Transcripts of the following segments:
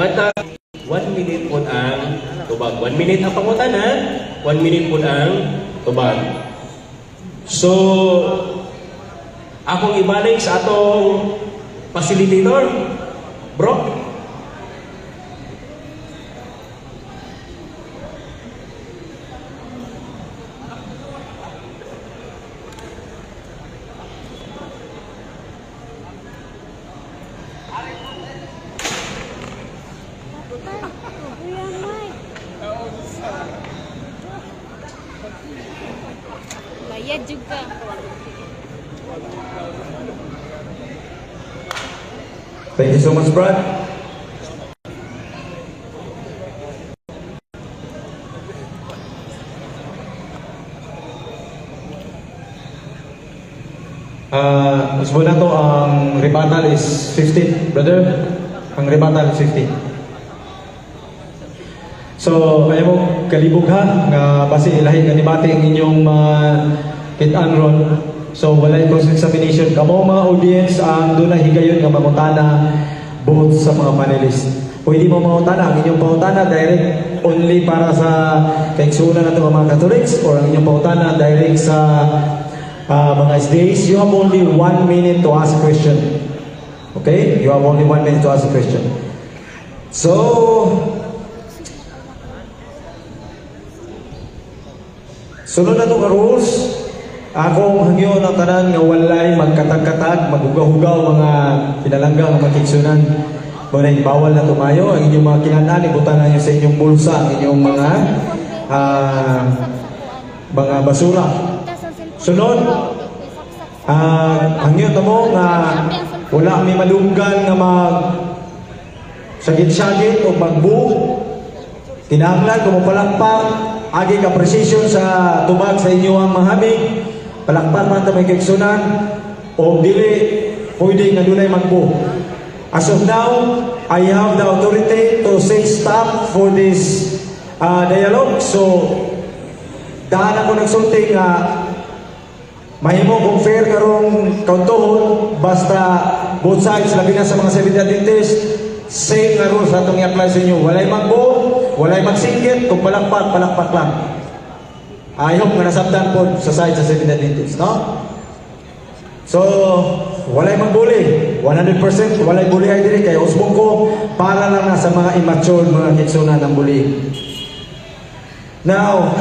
Mata 1 minute po ang tubag. 1 minute ang pangutana, 1 minute po ang tubag. So, akong ibalik sa atong facilitator, bro. Kuya Mike. Bayad juga. Thank you so much, Brad. Usbo na to, ang rebuttal is 15, brother. Ang rebuttal is 15. So, ayaw mo kalibog ha, nga basi ilahi nga debate ang inyong mga kitaan ron. So, walay cross-examination. Kamo mga audience ang doon na higayon nga mangutana both sa mga panelists. Pwede mo mangutana, ang inyong pangutana direct only para sa kaigsunan nato nga mga Catholics or ang inyong pangutana direct sa mga SDAs. You have only 1 minute to ask question. Okay? You have only 1 minute to ask a question. So, sunod na itong rules, akong hangyo ng tanan nga walay magkatag-katag, maghugaw-hugaw mga pinalangga nga mga kigsunan. Muna bawal na tumayo ang inyong mga kinanan, ibutan na sa inyong bulsa ang inyong mga basura. Sunod, hangyo tamo nga wala mi madunggan nga mag sagit-sagit o magbu. Kinahanglan kung mopalakpak, agi ka precision sa tubag sa inyo ang mahamig, palakpak man ta may kaigsunan o dili pwede nga dunay magbu. As of now, I have the authority to say stop for this dialogue. So, daan ako nagsulti nga mahimo kung fair karong kauntuhon, basta both sides, labi na sa mga Seventh Adventist, same na rules atong i-apply sa inyo. Walay magbo, walay magsingkit, kung palakpak, palakpak lang. I hope nga nasabtan po sa side sa Seventh Adventist, no? So, walay magbuli. 100% walay buli ay diri kay usbong ko para lang na sa mga immature mga kitsuna ng buli. Now,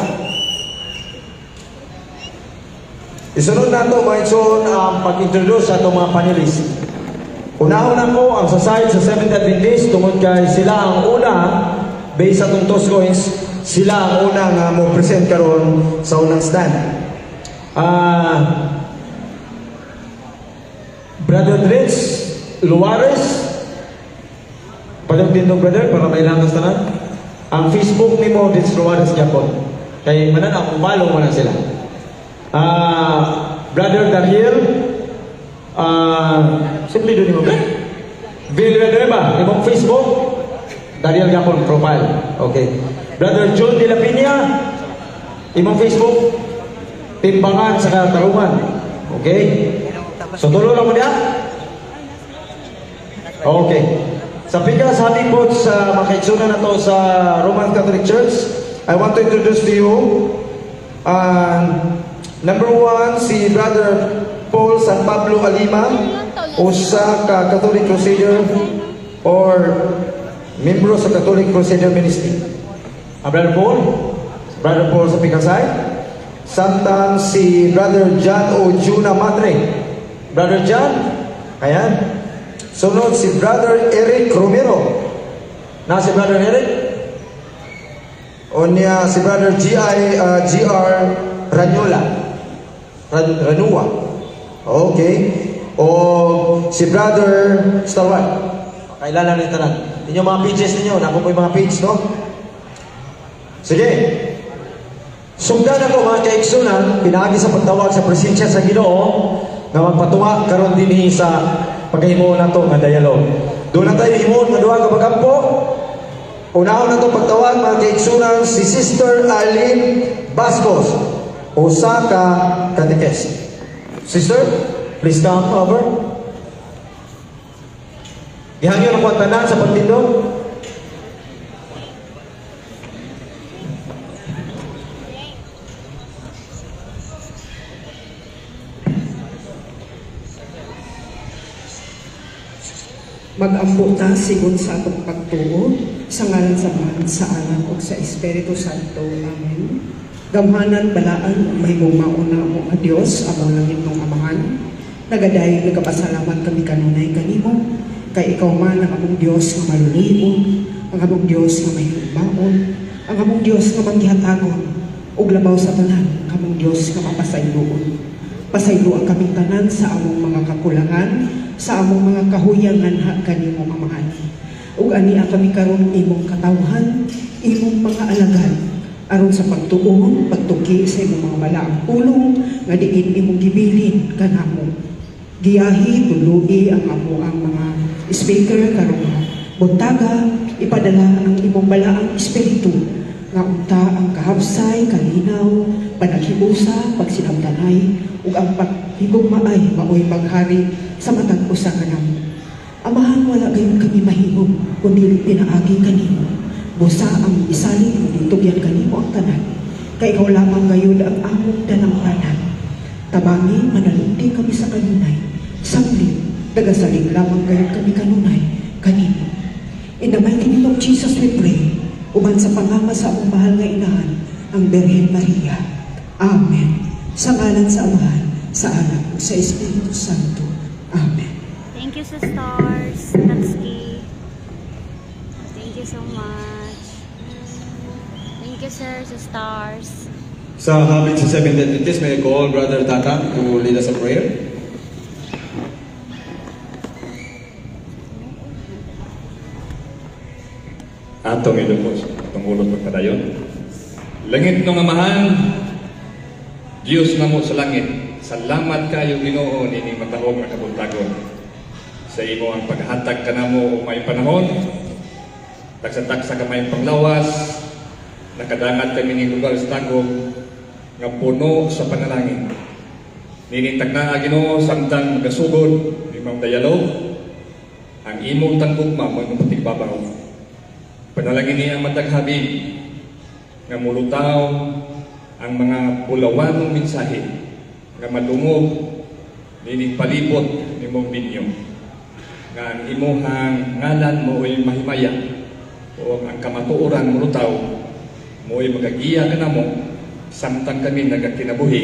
isunod nato mga igsoon ang pag-introduce sa atong mga panelists. Unahon nako ang sa side sa Seventh Adventist tungod kay sila ang una based sa atong toss coins, sila ang una nga mo present karon sa unang stand. Brother Dritz Luares, Padong dito, brother, para may langas tanan. Ang Facebook nimo Dritz Luares gyapon. Kay manan ang follow mo na sila. Brother Daniel, simply doon mo, brother. Villanueva, imong Facebook, Daniel Gapon profile. Okay. Brother John De La Peña, imong Facebook, Timbangan sa Katarungan. Okay. So tulo lang mo niya? Okay. Sa pikas habi po sa mga kaigsunan na to sa Roman Catholic Church, I want to introduce to you number one, si Brother Paul San Pablo Alima, usa ka Catholic Crusader or membro sa Catholic Crusader Ministry. Brother Paul sa Pikasay. Samtang si Brother John O. Juna Madre. Brother John, ayan. Sunod si Brother Eric Romero. Na si Brother Eric? O niya si Brother G.I. G.R. Ranula. Ranua. Okay. O si Brother Starwan. Kailan lang tanan. Inyong mga pages ninyo. Nako po yung mga page, no? Sige. Sugdan ako mga kaigsunan, pinaagi sa pagtawag sa presensya sa Ginoo nga magpatunga karon dinhi sa paghimuon nato nga dialogue. Doon na tayo himuon nga duha ka pagampo. Unahon nato pagtawag mga kaigsunan si Sister Arlene Bascos, usa ka catechist. Sister, please come over. Gihangyo na ko ang tanan sa pagtindog. Mag-ampo ta sigon sa atong pagtuo, sa ngalan sa Amahan, sa Anak ug sa Espiritu Santo. Amen. Gamhanan, balaan, mahigugmaon namo nga Dios, among langitnong Amahan. Nagadayeg, nagapasalamat kami kanunay kanimo, kay ikaw man ang among Dios nga maluluy-on, ang among Dios nga mahigugmaon, ang among Dios nga manggihatagon, ug labaw sa tanan, ang among Dios nga mapasayloon. Pasayloa kaming tanan sa among mga kakulangan, sa among mga kahuyangan ha kanimo, Amahan. Ug ania kami karon imong katawhan, imong mga alagad, aron sa pagtuon, pagtuki sa imong mga balaang pulong nga diin imong gibilin kanamo. Giyahi, tului ang amoang mga speaker karong buntaga, ipadala ang imong balaang espiritu nga unta ang kahabsay, kalinaw, panaghiusa, pagsinabtanay, ug ang paghigugmaay maoy maghari sa matag usa kanamo. Amahan, wala gayud kami mahimo kung dili pinaagi kanimo. Busa ang isalig ug itugyan kanimo ang tanan. Kay ikaw lamang gayud ang among dalampanan. Tabangi, manalunti kami sa kanunay. Sanglit, nagasalig lamang gayud kami kanunay kanimo. In the mighty name of Jesus we pray. Uban sa pangama sa among mahal nga inahan, ang Birhen Maria. Amen. Sa ngalan sa Amahan, sa Anak, ug sa Espiritu Santo. Amen. Thank you sa stars, Natsuki. Thank you so much. Thank you, sir, sa stars. Sa habit sa Seventh Adventist, may I call Brother Tata to lead us a prayer. Atong ilupos, atong ulot pagpadayon. Langitnong Amahan, Diyos namo sa langit, salamat kayo, Ginoo, nining matahom nga kabuntagon. Sa imo ang paghatag kanamo og may panahon, tagsa-tagsa ka may panglawas, nakadangat kami ning lugar sa Tagum nga puno sa panalangin. Nining taknaa, Ginoo, samtang magasugod imong dialog, ang imong tanggugma mo imong patigbabaw. Panalangin niya ang matag habi nga mulutaw ang mga bulawanong mensahe nga madungog nining palibot nimong binyo, nga ang imuhang ngalan mo'y mahimaya o ang kamatuoran mulutaw, mo'y magagiya kanamo samtang kami nagakinabuhi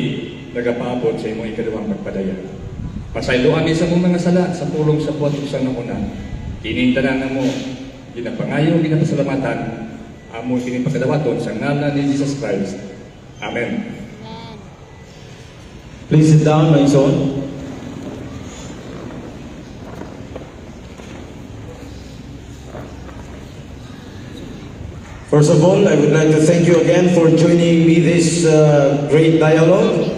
nagapaabot sa imong ikaduhang pagpadaya. Pasayloan ni sa among mga sala sa pulong sa buhat ug sa nauna. Kining tanan namo ginapangayo, ginapasalamatan, amo kini pagkadawaton sa ngalan ni Jesus Christ. Amen. Amen. Please sit down, my son. First of all, I would like to thank you again for joining me this great dialogue.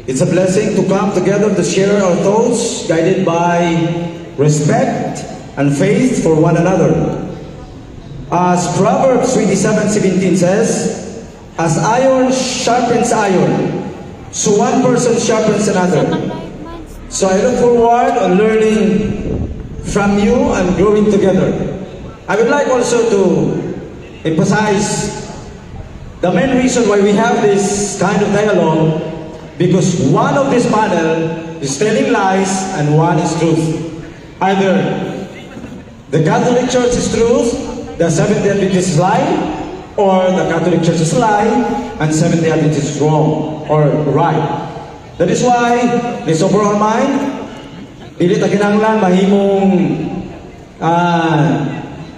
It's a blessing to come together to share our thoughts, guided by respect and faith for one another. As Proverbs 27:17 says, "As iron sharpens iron, so one person sharpens another." Sa 5 months. So I look forward on learning from you and growing together. I would like also to emphasize the main reason why we have this kind of dialogue, because one of this panel is telling lies and one is truth. Either the Catholic Church is truth, the Seventh-day Adventist is lie, or the Catholic Church is lie and Seventh-day Adventist is wrong or right. That is why this overall mind, dili ta kinahanglan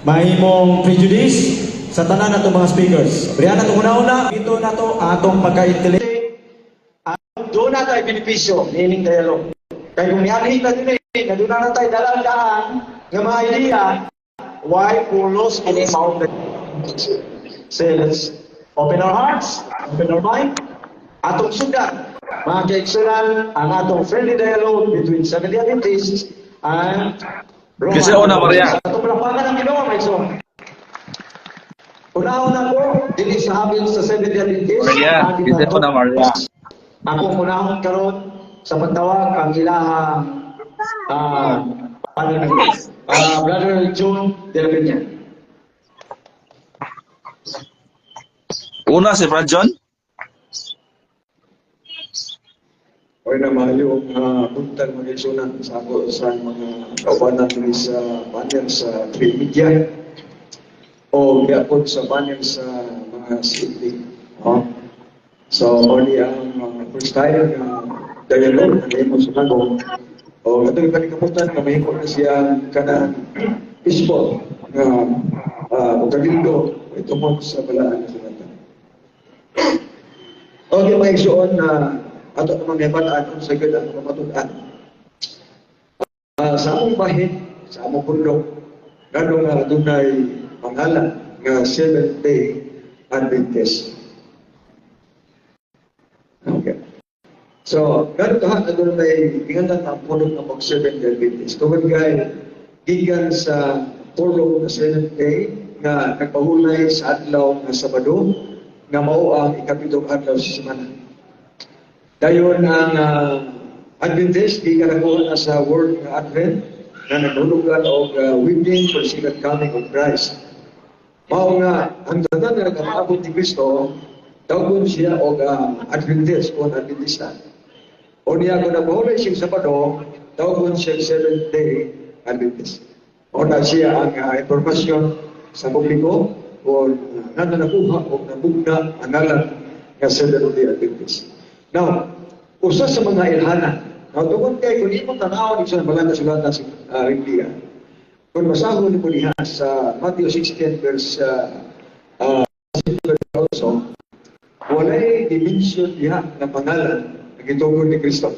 mahimong prejudice sa tanan natong mga speakers. Abrihan nato una-una, ito nato atong pagka-intelligent. Doon na tayo benepisyo, meaning dialogue. Kaya kung nianhi na din eh, na doon na tayo dalang daan nga mga idea, why pulos ini mao. Say, let's open our hearts, open our mind, atong sundan, mga kaigsunan, ang atong friendly dialogue between Seventh-day Adventists and Roman. Kasi una, Maria. Sa atong palakpakan ang Ginoo, mga igsoon. Una-una po, dili sa habil sa Seventh-day Adventist. Maria, ang kasi una, Maria. Akong unahon karon sa pagtawag ang ilahang panel, Brother John De La Peña. Una si Brad John. Okay na, maayo nga buntag, mga igsuonan, sa ako sa mga kaubanan diri sa panel sa Free Media o gyapon sa panel sa mga CFD. Oh. So, only ang mga first time nga dialogue na nahimo sa Lagong. O katong paningkamutan nga mahimo na siya kanang peaceful nga pagkabildo tungkol sa balaan nga sulatan. Okay, mga igsoon, na ato naman nahibal-an unsa gyud ang pamatud-an. Sa among bahin, sa among pundok, ngano nga adunay pangalan nga Seventh Day Adventist? Okay. So, ngano kaha adunay inganan ang pundok nga mag Seventh Day Adventist? Tungod kay gikan sa pulong nga Seventh Day nga nagpahulay sa adlaw nga Sabado nga mao ang ikapitong adlaw sa semana. Dayon ang Adventist gikan nakuha na sa word nga Advent nga nagahulugan og waiting for second coming of Christ. Mao nga ang tanan nga nagpaabot ni Kristo, tawgon siya og Adventist o Adventista. O niya kung nagpahulay siya sa Sabado, tawgon siya Seventh Day Adventist. O na siya ang impormasyon sa publiko o nga nakuha o nabugna ang ngalan nga Seventh Day Adventist. Now, usa sa mga ilhanan, now, tungod kay kung imong tanawon sa balaan nga sulatan sa Biblia, kung basahon nimo diha sa Matthew 16 verse also, walay dimension diha na pangalan nga gitugon ni Kristo.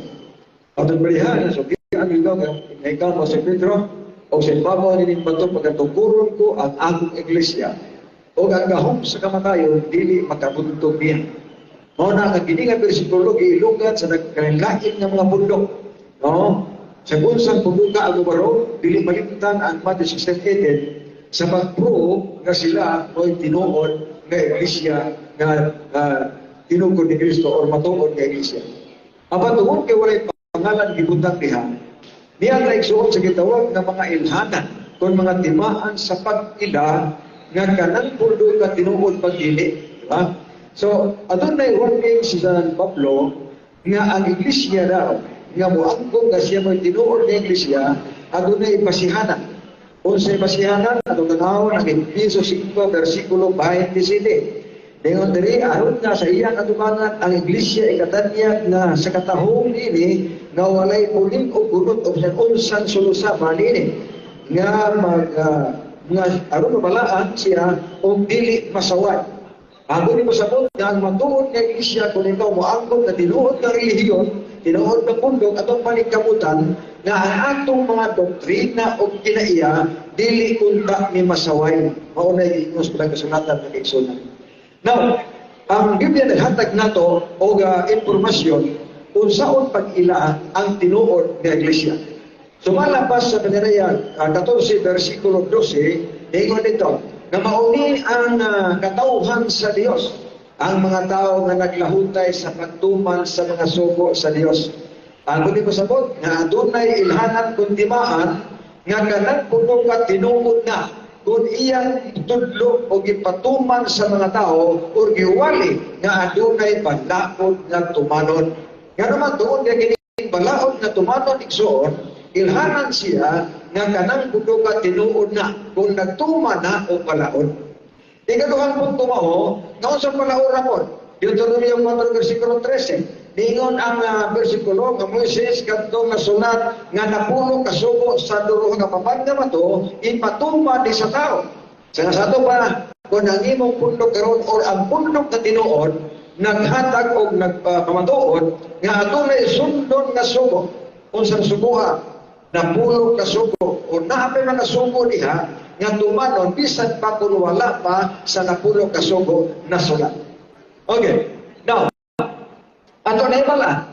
Atong balihan, so ang ikaw, nga ikaw mo si Pedro, o sa ibabaw nining bato pagatukuron ko ang akong iglesia, o ang gahom sa kamatayon, dili makabuntog niya. Mao na ang kini nga bersikulo giilugan sa nagkalain nga mga pundok. No? Sa unsang pumuka ang ubaro, dili malimtan ang Matthew 16:18 sa pag-prove nga sila mo'y tinuod nga iglesia nga tinukod ni Kristo or matuod nga iglesia. Apan tungod kay walay pangalan gibutang diha, niya nga igsuon sa gitawag nga mga ilhanan kung mga timaan sa pag-ila nga kanang puldo ka tinuod pagdili, di ba? So, adunay warning si San Pablo nga ang iglesia daw nga moangkon nga siya mo'y tinuod nga iglesia, adunay basihanan. Unsay basihanan? Atong tanawon ang Efeso 5 versikulo 27. Ningon diri, aron nga sa iyang atubangan ang iglesia ikatanyag nga sa katahong niini nga walay puling o gunot o bisan unsang sulusama niini nga mag nga aron mabalaan siya og dili masaway. Ako ni mosabot nga ang matuod nga iglesia, kung ikaw moangkon nga tinuod nga relihiyon, tinuod nga pundok, atong paningkamutan nga ang atong mga doktrina o kinaiya dili unta ni masaway. Mao na giingon sa kasulatan ng igsoon. Now, ang Biblia naghatag nato og impormasyon unsaon pag-ila ang tinuod nga iglesia. Sumala pa sa Pananayag 14 versikulo 12, ingon dito nga mauni ang katawhan sa Dios, ang mga tao nga naglahutay sa pagtuman sa mga sugo sa Dios. Ang kundi pasabot nga adunay ilhanan kun timaan nga kanang puno ka tinuod na kung iyang tudlo o gipatuman sa mga tao or giwali nga adunay balaod nga tumanon. Nga naman tuon nga kini balaod nga tumanon, igsoon, ilhanan siya nga kanang puno ka tinuod na kung nagtuman na o balaod. Ikaduhang punto mao nga unsang balaod ramon. Deuteronomio 4 versikulo 13. Ningon ang bersikulo nga Moises kadtong nasulat nga napulo kasugo sa dulo nga papan nga bato ipatuma di sa tao. Sa ato pa kung ang imong pundok karon or ang pundok nga tinuod naghatag og nagpamatuod nga adunay sundon nga sugo. Unsang suguha? Napulo kasugo o naapay mga sugo diha nga tumanon bisan pa kung wala pa sa napulo kasugo na sulat. Okay. Now, ato na ibala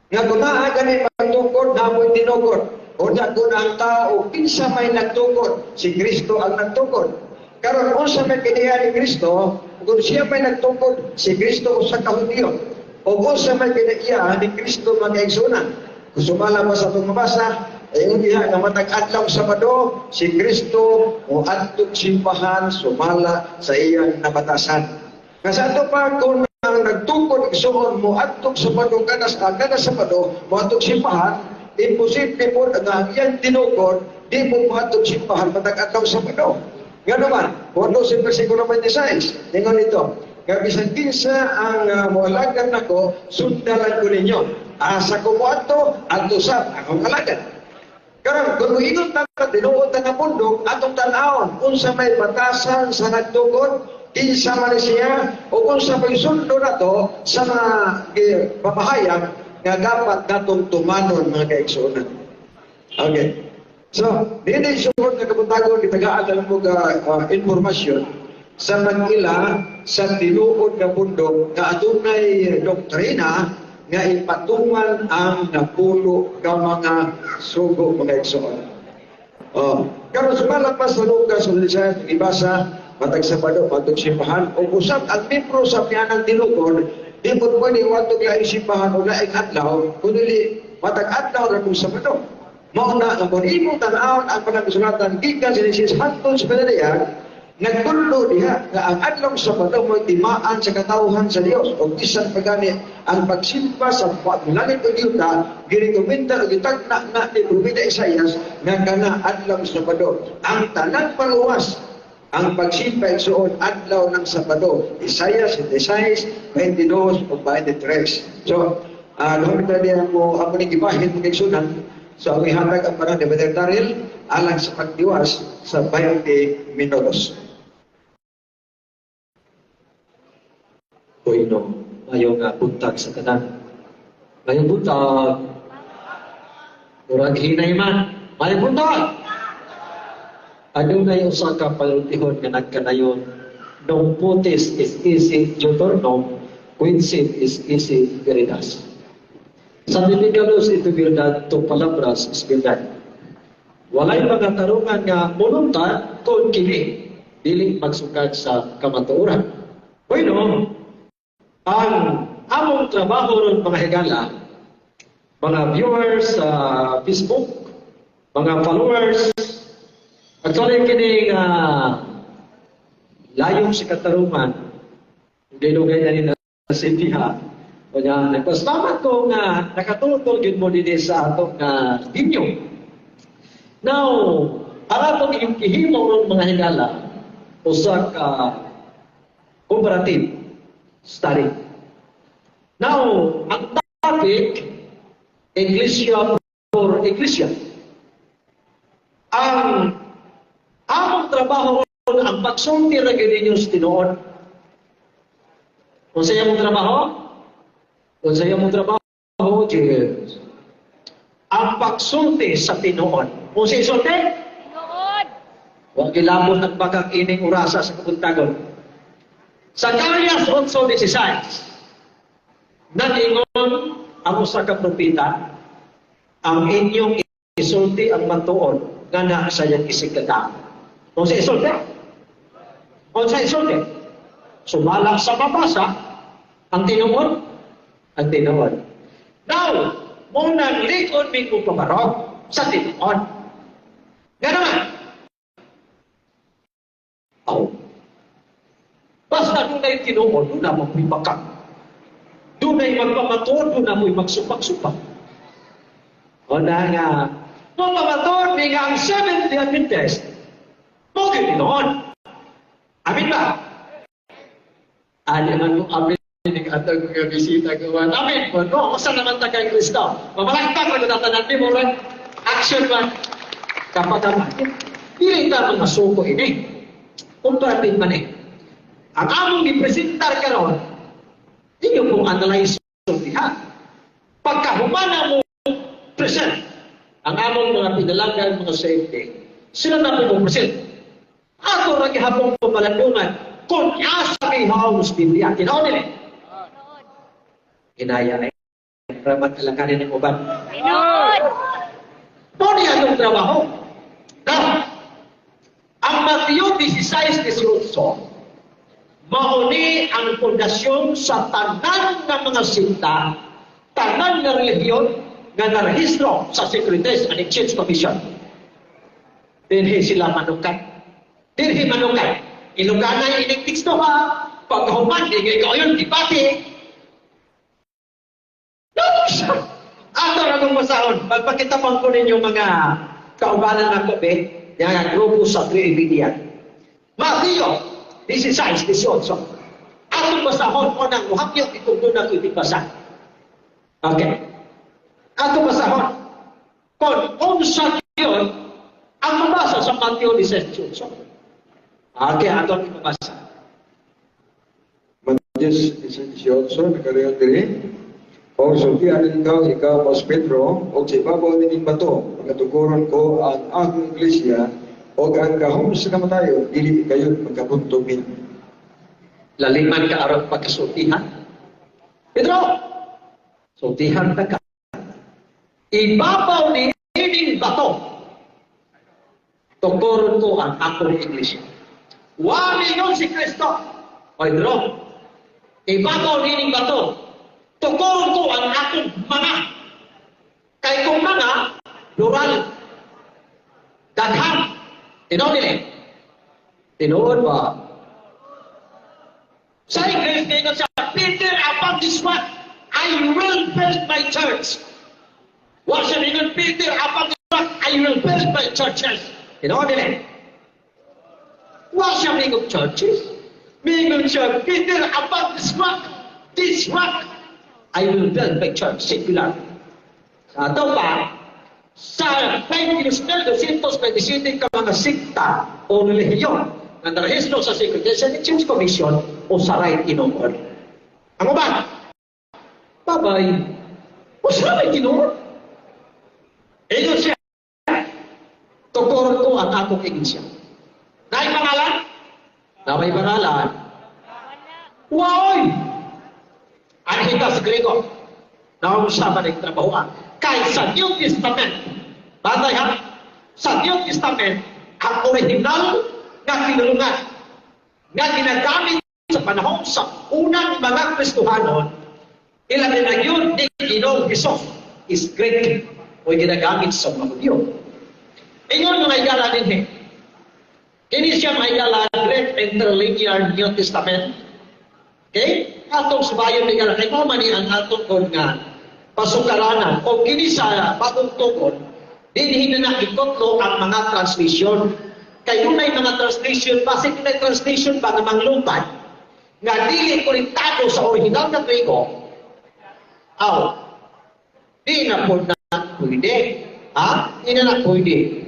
nga kung naa gani pagtukod na mo'y tinukod. O na kung ang tao kinsa may nagtukod, si Kristo ang nagtukod. Karon unsa may kiniya ni Kristo, kung siya may nagtukod, si Kristo usa ka Hudiyo. O unsa may kinaiya ni Kristo, mga igsoona? Kung sumala mo sa atong mabasa, ay diha nga matag adlaw Sabado, si Kristo mo adtong simbahan sumala sa iyang nabatasan. Nga sa ato pa kung ang nagtukod igsuon mo adtong Sabado kanas kada Sabado moadtong simbahan, imposible po nga ang iyang tinukod di mo moadtong simbahan matag adlaw Sabado. Nga naman, Juan 12 versikulo 26, ningon ito, nga bisan kinsa ang moalagad nako, sundalan ko ninyo. Asa ko moadto, adto sab akong alagad. Karon, kung moingon ta nga tinuod ta nga pundok, atong tan-awon unsa may batasan sa nagtukod, kinsa man siya, o unsa may sundo nato sa mga pamahayag nga dapat natong tumanon, mga kaigsuonan. Okay. So, dili suod nga kabuntagon, gitagaan na mo ka informasyon sa mag-ila sa tinuod nga pundok nga adunay doktrina nga ipatuman ang napulo ka mga sugo, mga igsoon. Oh, karon sumala pa sa Lucas 16, ibasa matag Sabado matug simbahan o usab ang membro sa pianang tinukod di po pwede wadtog laing simbahan o laing adlaw kundi matag adlaw ra kung Sabado. Mao na nga kung imong tan-awon ang panagasulatan gikan sa Genesis hangtod sa Pinadayag, nagtudlo diha nga ang adlaw Sabado mo'y timaan sa katawhan sa Dios ug bisan pa gani ang pagsimba sa langit ug yuta girekomenda ug gitagna na ni Propeta Isaias nga kana adlaw Sabado. Ang tanan paluwas ang pagsimba igsuon adlaw ng Sabado. Isaias 26, 22 ug 23. So, uh, diha mo amo ning gibahin mga igsuonan. So, ang ihatag ang panahon ni Brother Daryl alang sa pagdiwas sa 20 minutos. Bueno, mayong buntag sa tanan. Mayong buntag. Murag hinay man. Mayong buntag. Adunay usa ka panultihon nga nagkanayon, non potes esse diuturno, quincit esse veritas. Santifícalos en tu verdad, tu palabras es verdad. Walay mga tarungan nga mulunta kung kini dili magsukad sa kamatuoran. Bueno, ang among trabaho ron, mga higala, mga viewers sa Facebook, mga followers, actually kining layong sa katarungan, gilugay na nila sa diha. Kanya, nagpasalamat ko nga nakatutol gyud mo dinhi sa atong dinyo. Now, ang atong gihimo ron, mga higala, usa ka comparative study. Now, ang topic, Iglesia por Iglesia. Ang among trabaho ron, ang pagsulti ra gyud ninyo sa tinuod. Unsa imong trabaho? Unsa imong trabaho, James? Ang pagsulti sa tinuod. Unsa isulti? Tinuod. Wa gilabot ang bakak ining orasa sa kabuntagon. Zacarias 8:16. Nag-ingon ang usa ka propeta, ang inyong isulti ang matuod nga naa sa iyang isig ka. Unsa isulti? Unsa isulti? Sumala sa mabasa ang tinuod, ang tinuod. Now, munang likod mi ko pabarog sa tinuod. Nga naman, oh. Basta dunay tinuod, doon na mo'y bakak. Dunay magpamatuod, doon na mo'y magsupak-supak. O na nga, magpamatuod mi nga ang Seventh-day Adventist, mo tinuod. Amin ba? Ani man mo amin ning atong mga bisita gawan. Amin po, no? Usa naman ta kay Kristo. Mamalakpak ra tanan ni mo action man. Kapag dili ta mga suko ini. Comparative man eh. Ang among gipresentar karon, inyo pong analyze diha. Pagkahumana mo present ang among mga pinalanggan, mga safety, sila na po mo present. Ato ra gihapon pamalandungan kung asa kay haong sa Biblia. Tinuod nila. Hinaya ay ramat alangkanin ng uban. Tinuod. Mao ni atong trabaho. Now, ang Mateo 16:18, mao ni ang pundasyon sa tanan ng mga sinta, tanan nga relihiyon nga narehistro sa Securities and Exchange Commission. Dinhi sila manukat. Dinhi manukat. Ilongganay ining teksto ha. Pagkahuman, ingay kayon, dibati. akong basahon. Pagpakita pa ko ninyo mga kaubanan nako be, yang grupo sa Trividian. Mateo 16, 18. Atong basahon mo nang muhapyo itong doon ako itibasa. Okay. Atong basahon. Kung unsa yun, ang mabasa sa Mateo 16, 18. Okay, atong ibabasa. Mateo 18, nagkaroon diri. O sultian ikaw, ikaw mao si Pedro, og sa ibabaw nining bato, pagatukoron ko ang akong iglesia, og ang gahom sa kamatayon, dili kayo magkabuntog nini. Laliman ka aron pagkasultihan. Pedro, sultihan ta ka. Ibabaw ni ining bato, tukoron ko ang akong iglesia. Wa ningon si Kristo. O Pedro, ibabaw ni ining bato, tukoron ko ang akong mga. Kay kung mga, plural. Daghan. Tinuod nila. Tinuod ba? Sa English, ngayon siya, "Peter, upon this rock, I will build my church." Wa siya ningon, "Peter, upon this rock, I will build my churches." Tinuod nila. Wa siya ningon churches. Mingon siya, "Peter, upon this rock, I will build my church." Singular. Sa ato pa, sa 2227 ka mga sikta o relihiyon na narehistro sa Secretary and Exchange Commission o sa right tinuod. Ang uban, babay, o sa right tinuod. Ingon siya, "Tukoron ko ang akong iglesia." Naay pangalan? Na may pangalan? Waoy! Ang sa Grego, naunsa man ang trabahoan. Kay sa New Testament, batay ha, sa New Testament, ang original nga tinulungan nga ginagamit sa panahon sa unang mga Kristohanon, ilabi na yun ni Ginoong Hesus, is Greek o ginagamit sa mga Hudyo. Ingon mga igala dinhi. Kini siya, mga igala, Greek Interlinear New Testament. Okay? Atong subayon ni kay mao man ni ang atong kon nga pasukaranan o kini sa Bagong Tugon, dinhi na nakikotlo ang mga translation. Kay dunay mga translation, basig dunay translation ba nga manglupad nga dili konektado sa original nga Grego, aw, di na po na pwede. Ha? Di na na pwede.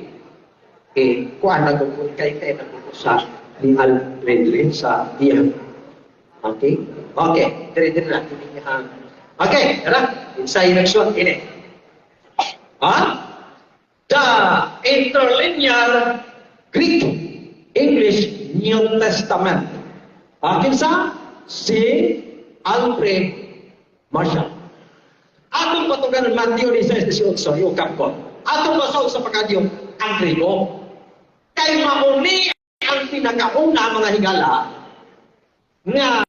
Eh, kuan na kung kay kay na ko sa ni Alfred sa iya. Okay? Okay, dire dire na kini niya. Okay, tara. Insay leksyon ini. Ha? The Interlinear Greek English New Testament. Akin sa si Alfred Marshall. Atong patugan Mateo 16:18, iukap ko. Atong basaw sa pagkadiyong ang Grego. Kay mauni ang pinakauna, mga higala, nga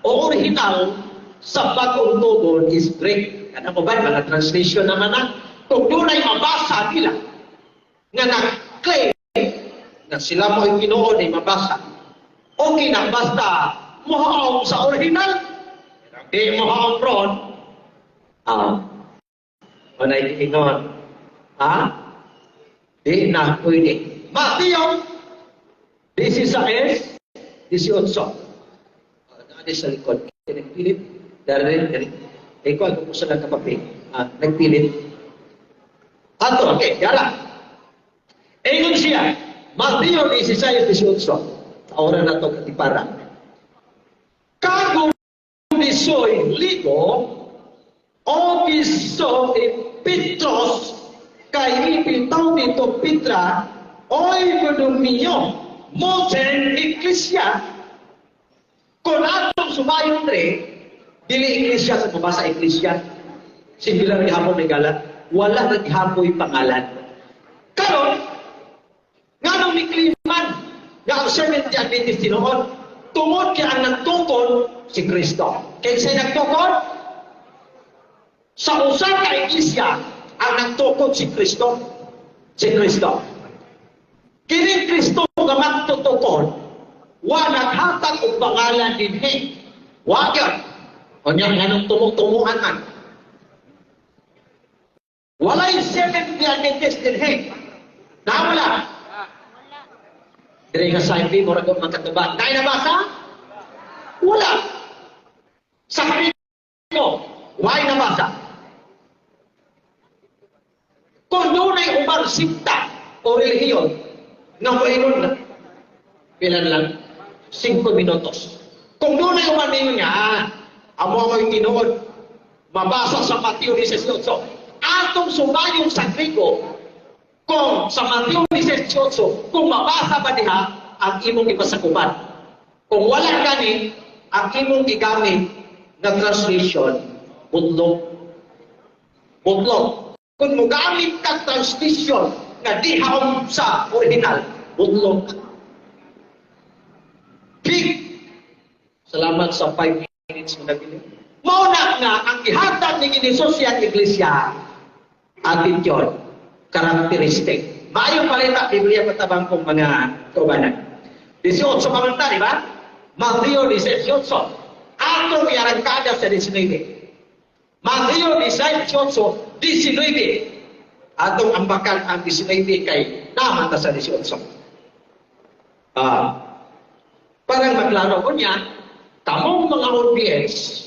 o original sa Bagong Tugon is Greek. Ano ko ba? Mga translation naman na. Kung dunay mabasa nila nga nag-claim na sila mo ay tinuod ay mabasa. Okay na, basta muhaong sa original. Di muhaong ron. Ah, manay ingon. Ha? Di na pwede. Mateo 16, 18. Naani sa likod. Nagpilit. Dari, dari. Ikaw, kung sa lang kapapi. Ah, nagpilit. Ato, okay, yara. Ingon siya, Mateo 16, 18. Taora na to katipara. Kago nisoy ligo, o giso Petros, kay ipitaw dito Petra, oy godominyo, moten iglesia. Kung atong sumayon tre, dili iglesia sa mabasa iglesia, singular gihapon may gala, wala na gihapoy pangalan. Karon, nganong mikliman nga ang Seventh Day Adventist tinuod, tungod kay ang nagtukod si Kristo. Kinsay nagtukod? Sa usa ka iglesia, ang nagtukod si Kristo. Si Kristo. Kini Kristo nga magtutukod, wa naghatag og pangalan dinhi. Wa gyud. Unya nganong tumong-tumuan man. Walay Seventh Day Adventist dinhi. Naa, wala? Wala. Dire nga sa hindi mo ragom makatubag. Kaya nabasa? Wala. Sa mo, why nabasa? Kung dunay ubang sikta o relihiyon nga moingon na, pila na lang? 5 minutos. Kung dunay uban ningon nga, amo ang tinuod, mabasa sa Mateo 18, atong subayon sa Grigo, kung sa Mateo 18, kung mabasa ba diha, ang imong ipasakupan. Kung wala gani, ang imong gigamit na translation, butlog. Butlog. Kung mogamit ka translation nga di haom sa original, butlog. Big! Salamat sa 5 minutes mo nabili. Mao na nga ang gihatag ni Jesus siyang iglesia, attitude, characteristic. Maayo palita, Biblia patabang kong mga kaubanan. 18 pa man ta, di ba? Mateo 18. Atong iarangkada sa 19. Mateo 18, 19. Atong ambakan ang 19 kay naman ta sa 18. Parang maklaro ko niya, kamong mga audience,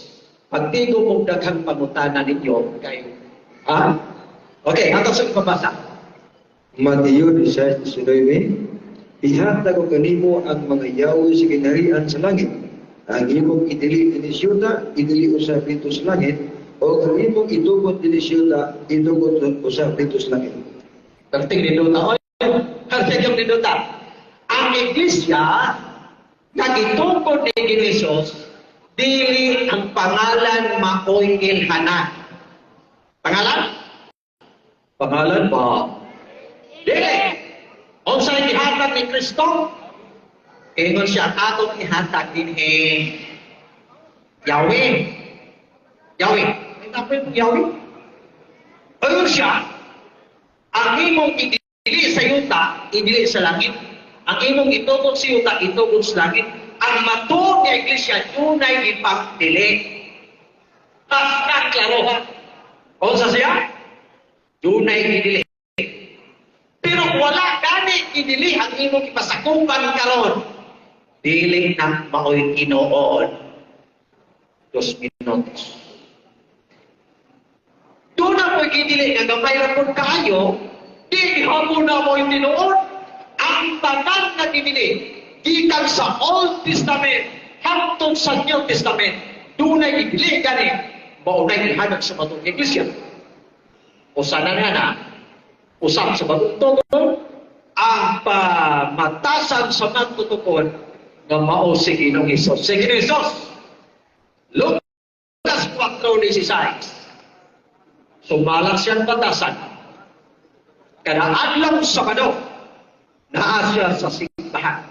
pagtigo mong daghang pangutana ninyo kay, ha? Okay, atong sa ipabasa. Mateo 16:19. Ihatag ko kanimo ang mga yawi sa kinaharian sa langit. Ang imong idili dinhi sa yuta, idili usab didto sa langit, o ang imong itugot dinhi sa yuta, itugot usab didto sa langit. Perting nindota oy. Perting yung nindota. Ang iglesia nagitungkod ni Jesus, dili ang pangalan maoy ilhanan. Pangalan? Pangalan ba? Dili. Unsa gihatag ni Kristo? Ingon siya, atong ihatag dinhi Yahweh. Yahweh. May tapos yung Yahweh. Ingon siya, ang imong idili sa yuta, idili sa langit. Ang imong itugot sa yuta, itugot sa langit. Ang matuod nga iglesia, dunay ipagdili. Basta klaro ha. Unsa siya? Dunay idili. Pero wala gani idili ang imong ipasakupan karon. Dili na maoy tinuod. 2 minutos. Doon na mo'y gidili nga gamay ra pud kaayo, di hapon na mo'y tinuod. Ang tanan nga gidili, gikan sa Old Testament hangtod sa New Testament, dunay gidili gani, maunay gihanag sa matong iglesia. Usa na nga na, usap sa bagong tugon, ang pamatasan sa matutukon nga mao si Ginoong Hesus. Si Ginoong Hesus, Lucas 4:16. Sumalang siyang batasan. Kada adlaw Sabado, naa siya sa simbahan.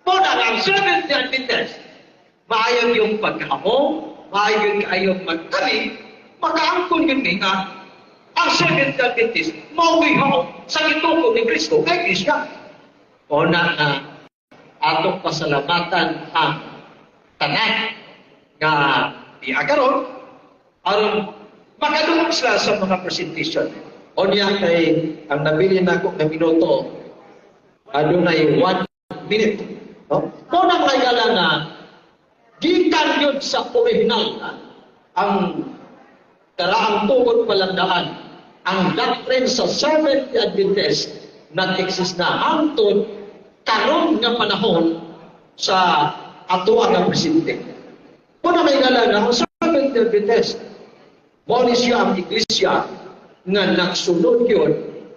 Muna ang Seventh Day Adventist, maayong yung pagkahamo, maayong kayong magkami, makaangkon yun nga, ang Seventh Day Adventist, mauwi sa gituko ni Kristo kay Iglesia. O na nga, atong pasalamatan ang tanan nga diha karon aron makadungog sila sa mga presentation. O niya kay ang nabili nako nga minuto adunay 1 minute. No? Mao na mga higala nga gikan yun sa original, ha? Ang karaang tugod palandaan ang doctrine sa Seventh Adventist nag-exist na hangtod karon nga panahon sa ato ang presidente. Mao na may gala nga ang Seventh Adventist mao ni siya ang iglesia nga nagsunod yun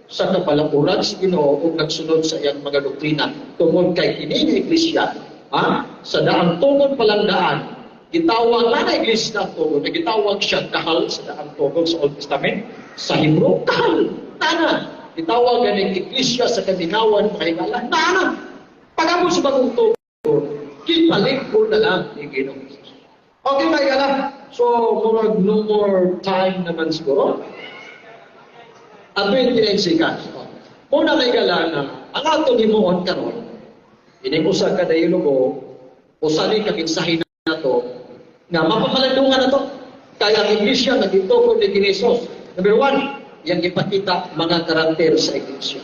sa kapalakuran sa Ginoo ug nagsunod sa iyang mga doktrina tungod kay kini nga iglesia, ha, sa daang tungod palang daan gitawag na na iglesia ang tungod na gitawag siya kahal sa daang tungod sa Old Testament. Sa Hebrew, kahal nana gitawag ganing iglesia sa kaminawan, mga higala, nana pag-abot sa bagong tungod gipalit ko na lang ni Ginoong Jesus. Okay, mga higala, so murag no more time naman siguro at 29 seconds. Muna may gala na ang atong himuon karon, ining usa ka dialogo, usa ni ka mensahe nato nga mapamalandungan nato kay ang iglesia nagituko ni Jesus. Number 1, Yang ipakita mga karakter sa iglesia.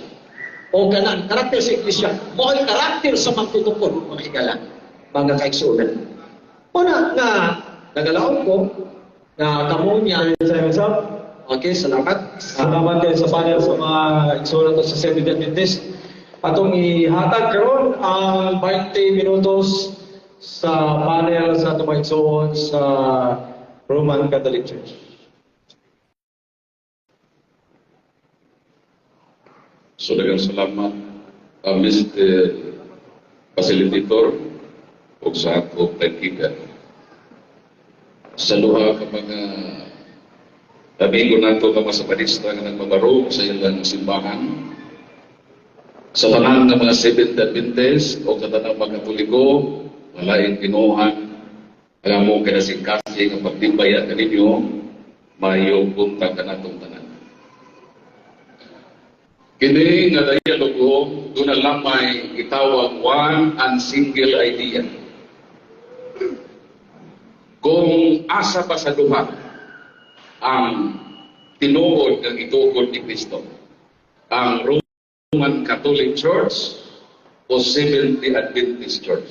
O kanang karakter sa iglesia, mo'y karakter sa magtutukod, mga higala, mga kaigsuonan. Una nga, nagalaon ko, na kamo niya. What's up? Okay, salamat. Salamat kayo sa panel sa mga igsoon to sa Seventh Adventist. Atong ihatag karon ang 20 minutos sa panel sa atong mga igsoon sa Roman Catholic Church. So daghang salamat, Mr. Facilitator, ug sa akong timekeeper. Sa duha ka mga amigo nato nga mga Sapadista nga nagmabarog sa ilang simbahan, sa tanan nga mga Seventh Adventist o sa tanang mga Katoliko, walaing Kinuhan, alam mo kinasingkasi nga pagtimbaya kaninyo, mayong buntag kanatong tanan. Kini nga dialogo, doon na lamay itawag one and single idea. Kung asa pa sa duha ang tinuod ng itukod ni Kristo, ang Roman Catholic Church o Seventh-day Adventist Church.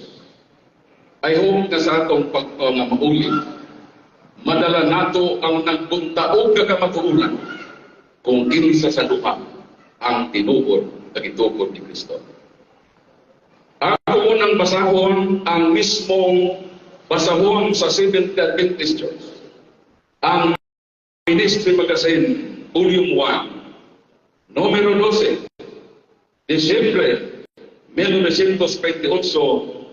I hope na sa atong pagka nga mauli, madala nato ang nagbuntaog nga kamatuoran kung kinsa sa duha ang tinuod ng itukod ni Kristo. Ako unang basahon ang mismong basahon sa Seventh-day Adventist Church, ang Ministry Magazine, Volume 1, numero 12, Disyembre 1928,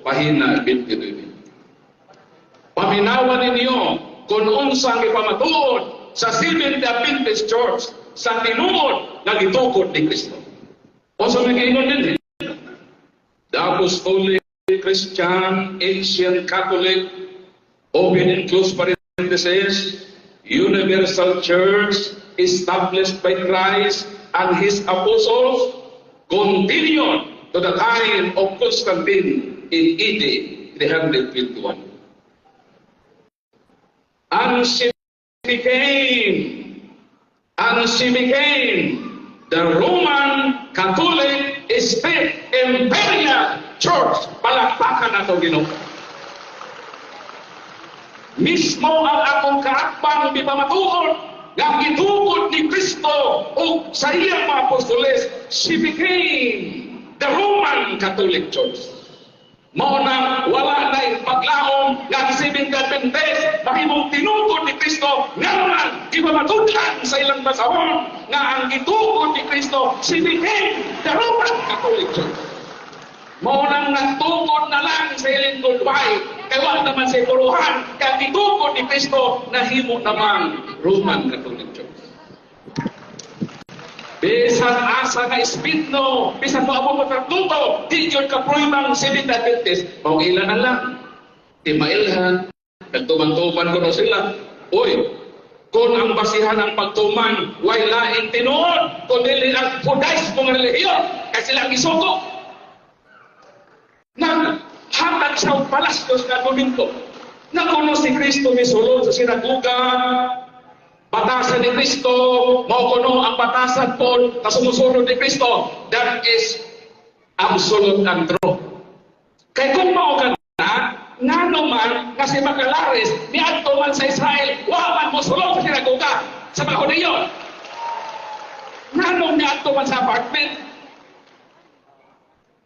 pahina 29. Paminawan ninyo kung unsang ipamatuod sa Seventh-day Adventist Church sa tinuod nga gitukod ni Kristo. O sa may giingon din, the Apostolic Christian Ancient Catholic open and close parenthesis Universal Church established by Christ and His apostles continued to the time of Constantine in AD 321. And she became the Roman Catholic State Imperial Church. Palakpakan nato Ginoo. Mismo ang akong kaakbang gipamatuod nga gitukod ni Kristo ug sa iyang mga apostoles, she became the Roman Catholic Church. Mao na wala na paglaom nga ang Seventh Adventist mahimong tinukod ni Kristo, nga naman gipamatud-an sa ilang basahon nga ang gitukod ni Kristo, she became the Roman Catholic Church. Mao nang nagtukod na lang sa ilang goodbye kay wala naman sa puruhan kay gitukod ni Kristo nahimo namang Roman Catholic Church. Bisan asa nga speed no, bisan moabot mo Pluto, di yun ka pruibang Seventh Adventist, mao ila na lang. Di mailhan, nagtuman-tuman ko na sila. Uy, kung ang basihan ang pagtuman, way laing tinuod, kung dili ang Judaismo nga relihiyon, kay sila ang isuko. Naghatag sa palasyos nga argumento, na kuno si Kristo misulod sa sinagoga, batasan ni Kristo, mao kuno ang batasan po na sumusunod ni Kristo, that is absolute and true. Kay kung mao ka na, ngano man nga si Macalares niadto man sa Israel, wa man mosulod sa sinagoga sa mga Hudiyo. Nganong niadto man sa apartment?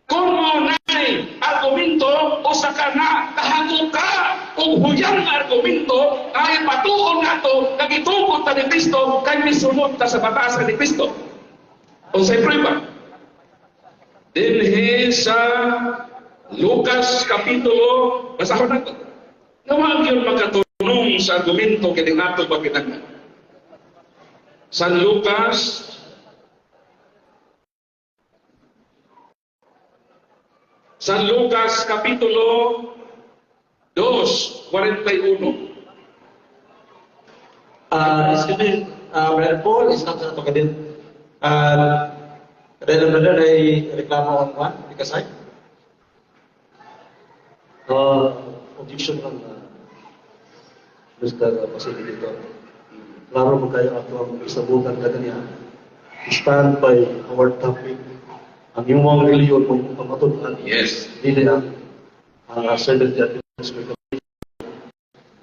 Kung mao na'y argumento, usa ka na kahango ka kung huyang argumento ay patuon nato nga gitukod ta ni Kristo kay misunod ta sa batasan ni Kristo. Unsay prueba? Dinhi sa Lucas kapitulo, basahon nato. Nga gyud makatunong sa argumento kini nato pagkinahanglan. San Lucas San Lucas kapitulo 2:41. Excuse me, Brother Paul, is not sa din. Brother, brother, ay reklamo on one, because I? Objection lang, Mr. Facilitator. Klaro man kayo ato ang isabutan ka niya. Stand by our topic. Ang imong reliyon mo pamatud-an. Yes. Dili ang Seventh Day Adventist.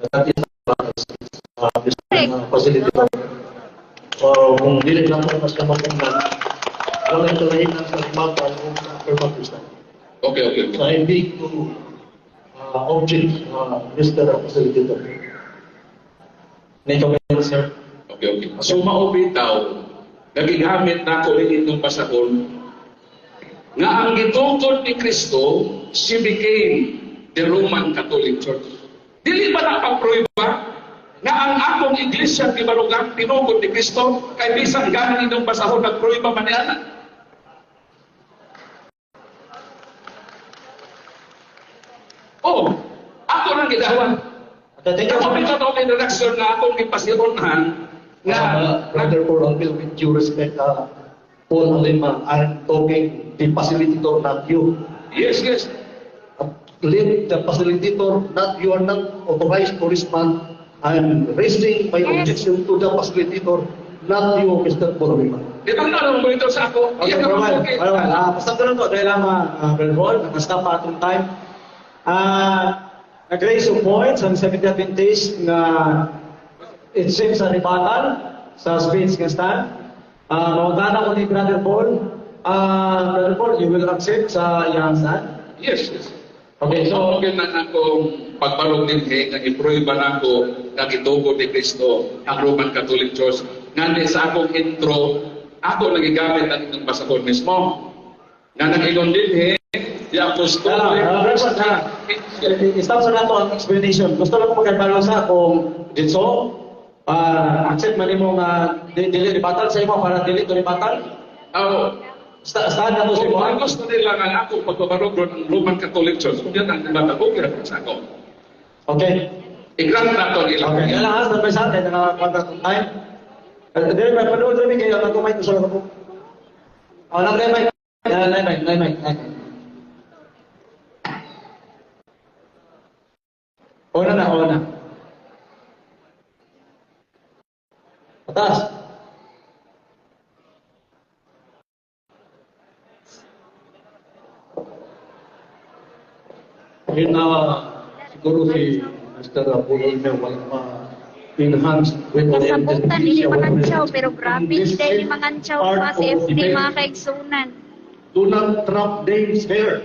That is facilitator. Kung dili lang po mas kamapungnan, wala kalahinan sa rebuttal o sa affirmative stand. Okay. So I beg to object, Mr. Facilitator. May comment, sir. Okay. So mao bitaw, nagigamit nako ini itong basahon nga ang gitukod ni Kristo, she became the Roman Catholic Church. Dili ba na pagprueba nga ang akong iglesia gibarugang tinukod ni Kristo, kay bisan ganin inyong basahon nagprueba man niya? Oh, ako nang gidawan. Okay, thank you. Ako bitaw ang introduction nga akong gipasironhan nga Brother Paul Alvil, with due respect, Paul Alima, I'm talking the facilitator, not you. Yes. Let the facilitator, not you are not authorized to respond. I'm raising my objection to the facilitator, not you, Mr. Paul Alima. Di ba nga nang monitor sa ako? Okay, Iya ka for a while. okay. For a while. Basta ko lang to, dahil lang, Brother Paul, nag-stop pa atong time. Nag-raise of points ang Seventh Adventist nga it seems sa rebuttal sa speech nga stand. Mawagana ko ni Brother Paul. Brother Paul, you will accept sa iyang stand? Yes. Okay, so Okay na akong pagbalog din kay nga iprueba nako nga gitukod ni Kristo ang Roman Catholic Church. Ngani sa akong intro, ako nagigamit ang inyong basahon mismo. Nga nag-ingon din the apostolic Stop sa nato ang explanation. Gusto lang ko magkabalo sa kung ditso, accept man nimo nga dili rebuttal sa imo para dili to rebuttal. Oh, Stand na to sa kung imo. ang gusto nila nga ako pagbabarog ron ang Roman Catholic Church, kung yan ang bata, okay ra sa ako. Okay. I-grant na to nila. Okay, yan lang ha, stand by sa atin, nakakontract on time. Dili, may panood rin kayo, ang mic gusto lang ako. Oh, nang mic. Nine mic, nine mic, nine mic. Una na, una. Atas. Yun na siguro si Mr. Apollo niya wala ma-enhance with oriented Kasabutan dili mangantsaw pero grabe gid dili mangantsaw Part mga of CFD debate. mga kaigsunan. Do not drop names here.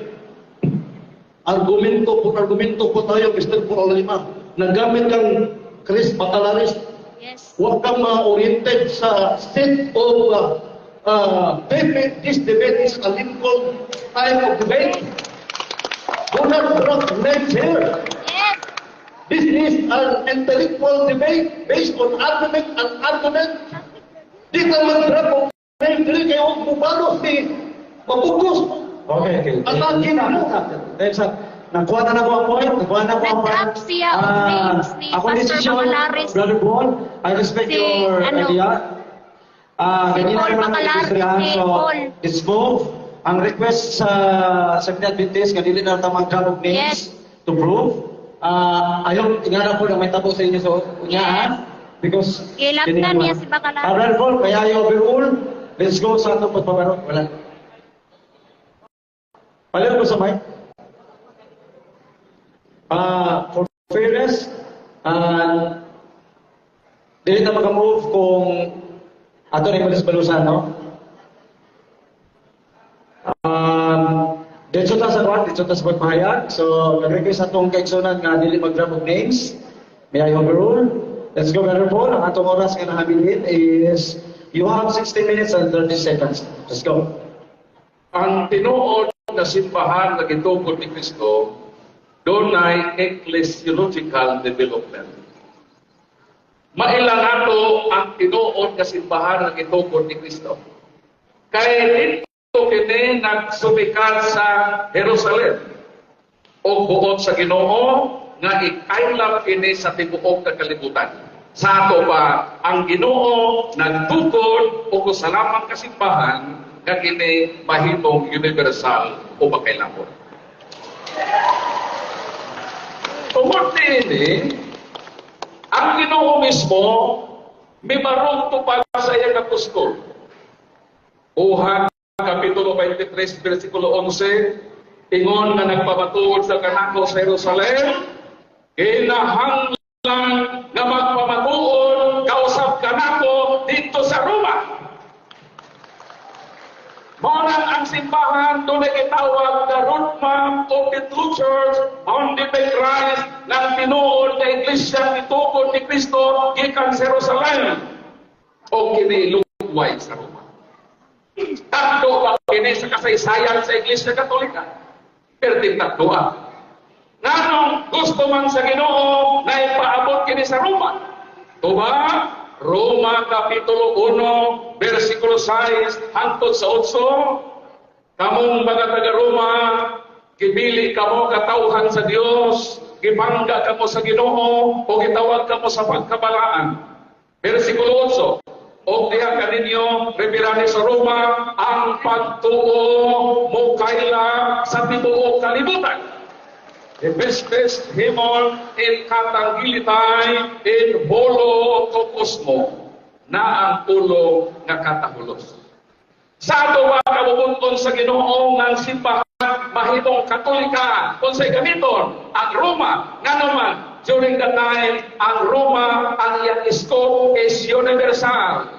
Argumento por argumento po tayo, Mr. Paul Alima. Nagamit kang Chris Bacalaris. Yes. Huwag kang ma-oriented sa set of debate. This debate is a Lincoln type of debate. Do not drop names here. Yes. This is an intellectual debate based on argument and argument. Di ka mag-drop of names dili kayo huwag mubalo si mabugos. Okay. Atake na mo. Then, sa nakuha na ko ang point, nakuha na ko ang point. Nag-drop siya og names ni Akong Pastor decision, Bacalaris. Brother Paul, I respect Si, your ano, idea. Ganyan Paul na naman ang Bacalaris, industriyahan. si So, Paul. let's move. Ang request sa Seventh Adventist, nga dili na tamang drop of names Yes. to prove. I hope, ingana po na may tabo sa inyo so unya, Yes. ha? Because, Gilaptan niya si Bacalaris. Brother Paul, kaya I overrule. Let's go sa atong pagpabaro. Wala. Palit ko sa mic. For fairness, dili na makamove kung ato rin malis balusan, no? Dito ta sa kwan, dito ta sa pagpahayag. So, nag-request atong kaigsunan nga dili mag-drop of names. May I overrule? Let's go, Brother Paul. Ang atong oras nga nahabilin is you have 60 minutes and 30 seconds. Let's go. Ang tinuod na simbahan na gitukod ni Kristo, dunay ecclesiological development. Maila nato ang tinuod nga simbahan na gitukod ni Kristo. Kay dito kini nagsumikat sa Jerusalem o buot sa Ginoo nga ikaylap kini sa tibuok nga kalibutan. Sa ato pa ang Ginoo nagtukod og usa lamang ka simbahan nga kini mahimong universal o makailapon. Tungod niini, ang Ginoo mismo Mibarong tupad sa iyang apostol. Buhat Kapitulo 23, versikulo 11, ingon nga nagpamatuod sa kanako sa Jerusalem, kinahanglan nga magpamatuod kausap kanako dito sa Roma. Mao nang ang simbahan dunay gitawag the roadmap of the true church founded by Christ ng tinuod nga iglesia gitukod ni Kristo gikan sa Jerusalem o kini lugway sa Roma. Tatlo ba kini sa kasaysayan sa Iglesia Katolika? Perting tatlo ah. Nganong gusto man sa Ginoo na ipaabot kini sa Roma? Tuba, Roma Kapitulo 1, versikulo 6 hangtod sa 8, kamong mga taga-Roma, gibili kamo katawhan sa Dios, gibangga kamo sa Ginoo o gitawag kamo sa pagkabalaan. Versikulo 8, og diha kaninyo rebirani sa Roma ang pagtuo mo kaila sa tibuok kalibutan. Epestes himon in katanggilitay in holo to kosmo na ang ulo nga katahulos. Sa ato ba kabubunton sa Ginoo nga simbahan mahimong Katolika unsay gamiton ang Roma? Ngano man during that time ang Roma, ang iyang scope is universal.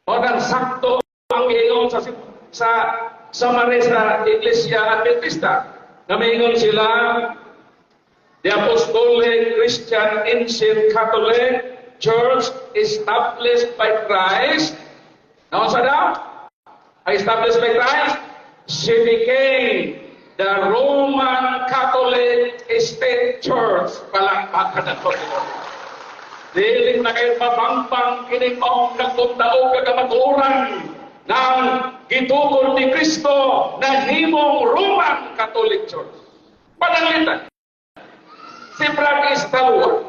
O nang sakto ang ingon sa mare sa Iglesia Adventista na maingon sila, "The Apostolic Christian Ancient Catholic Church established by Christ." Naunsa daw? Established by Christ, she became the Roman Catholic State Church. Palakpakan ang Panginoon. Dili na kayo mabangpang kining maong nagtundao kagamatuoran ng gitukod ni Kristo na himong Roman Catholic Church. Pananglitan, si Frank Stalwart,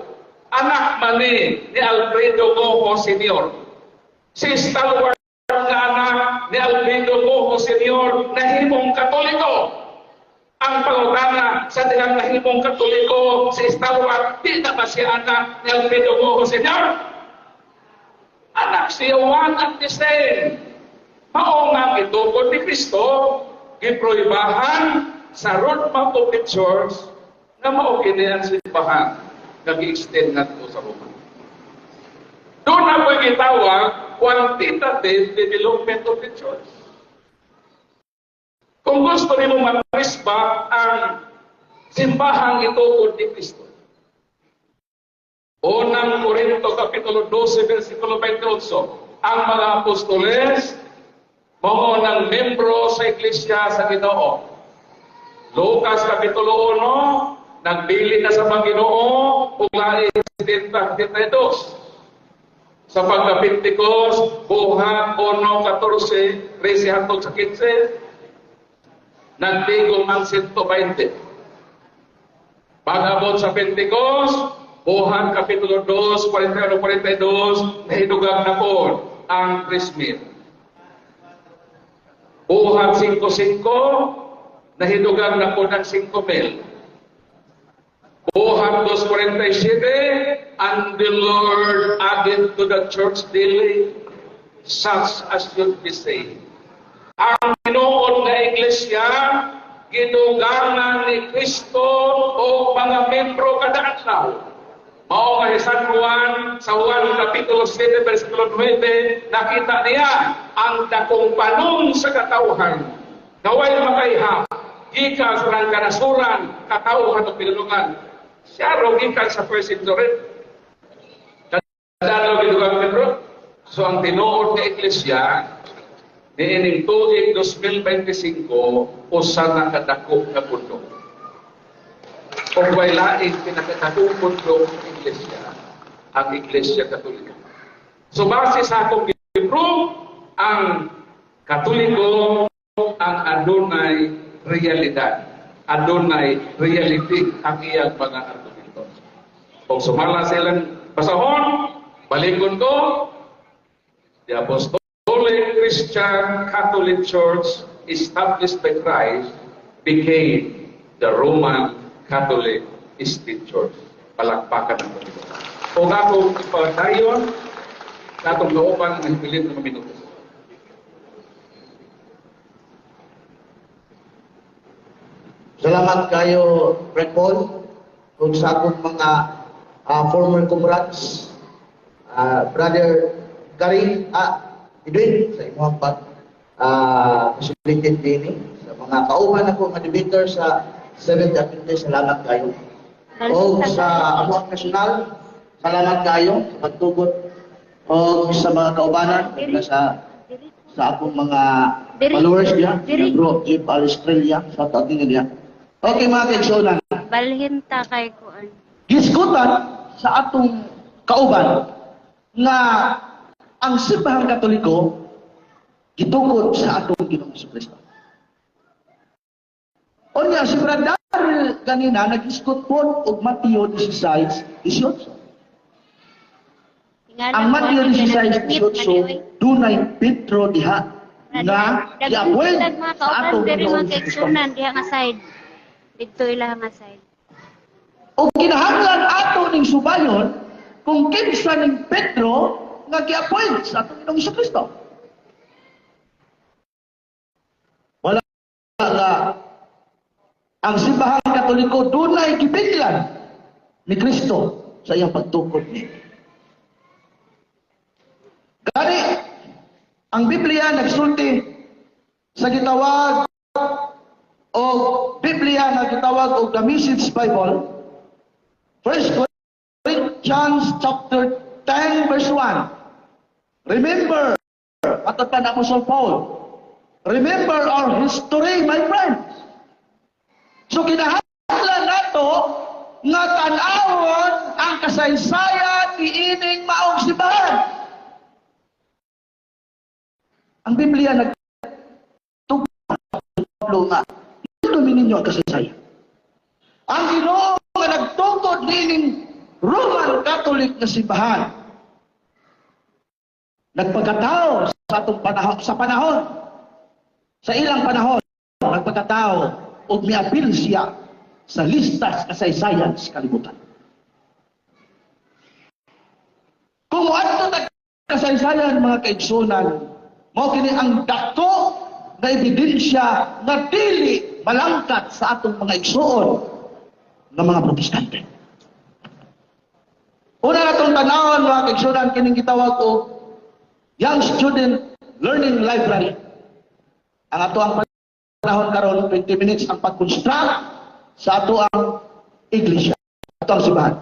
anak man ni Alfredo Goho Sr. Si Stalwart nga anak ni Alfredo Goho Sr. nahimong Katoliko. Ang pangutana sa dihang nahimong Katoliko si Stalwart, di na ba siya anak ni Alfredo Goho Sr.? Anak siya, one and the same. Mao nga gitukod ni Kristo, giprohibahan sa roadmap of the church nga mao kini ang simbahan nga gi-extend ngadto sa Roma. Doon na po gitawag quantitative development of the church. Kung gusto nimo matrisba ang simbahang itukod ni Kristo. Unang Korinto Kapitulo 12, versikulo 28, ang mga apostoles mao ng membro sa iglesia sa Ginoo. Lucas Kapitulo 1, nagbili na sa Panginoon ug lain 72. Sa pagka-Pentecost, Buhat 1, 14, 13 hangtod sa 15, nagtigom ang 120. Pag-abot sa Pentecost, Buhat Kapitulo 2, 41, 42, nahidugang na po ang 3,000. Buhat 5.5, nahidugang na po ng 5,000. Buhat 2.47, and the Lord added to the church daily such as should be saved. Ang tinuod nga iglesia, gidugangan ni Kristo og mga membro kada adlaw. Mao nga si San Juan, sa Juan Kapitulo 7 versikulo 9, nakita niya ang dakong panon sa katawhan. Naway makayha, gikan sa nang kanasuran, katawhan o pinulungan. Siya ro gikan sa first century. Kada adlaw gidugang membro. So ang tinuod nga iglesia, niining tuig 2025, usa na kadako nga pundo. Kung way laing pinakadakong pundo ng iglesia, ang Iglesia Katolika. So base sa akong gi-prove, ang Katoliko ang adunay realidad, adunay reality ang iyang mga argumento. Kung sumala silang basahon, balikon ko, the Apostolic Christian Catholic Church established by Christ became the Roman Catholic State Church. Palakpakan ang Panginoon. Kung akong ipadayon, Sa atong kauban ang hibilin ng minuto. Salamat kayo, Fred Paul, kung sa akong mga former comrades, Brother Gary, Edwin, sa imong pag facilitate din sa mga kauban ako nga debater sa Seventh Adventist, salamat kayo. O sa Among National, salamat kayo sa pagtugot o sa mga kaubanan sa sa akong mga followers niya, bro Jeep Australia, sa taon niya. Okay mga kaigsuonan. Balhin ta kay kuan. Gisgutan sa atong kauban nga ang simbahang Katoliko gitukod sa atong Ginoong Jesucristo. Unya si Brother Daryl ganina nagisgot po og Mateo 16:18. Ang Mateo 16:18 dunay Pedro diha nga giappoint sa atong Ginoong Jesucristo. Diha nga side. Didto ila nga side. O kinahanglan ato ning subayon kung kinsa ning Pedro nga gi-appoint sa atong Ginoong Jesucristo. Wala nga ang simbahang Katoliko dunay gibiglan ni Kristo sa iyang pagtukod ni. Gani ang Biblia nagsulti sa gitawag o Biblia nga gitawag og the Message Bible, 1 Corinthians chapter 10 verse 1. Remember, matod pa na Apostle Paul, remember our history, my friends. So kinahanglan nato nga tan-awon ang kasaysayan niining maong simbahan. Ang Biblia nagtugtog nga ninyo ang kasaysayan. Ang Ginoo nga nagtukod niining Roman Catholic na simbahan nagpagkatao sa atong panahon, sa panahon, sa ilang panahon, nagpagkatao og miapil siya sa listas kasaysayan sa kalibutan. Kung moadto tag kasaysayan mga kaigsunan, mao kini ang dako na ebidensya nga dili malangkat sa atong mga igsuon nga mga Protestante. Una natong tan-awon mga kaigsunan kining gitawag og Young Student Learning Library. Ang ato ang panahon karon 20 minutes ang pag-construct sa ato ang iglesia, ato ang simbahan.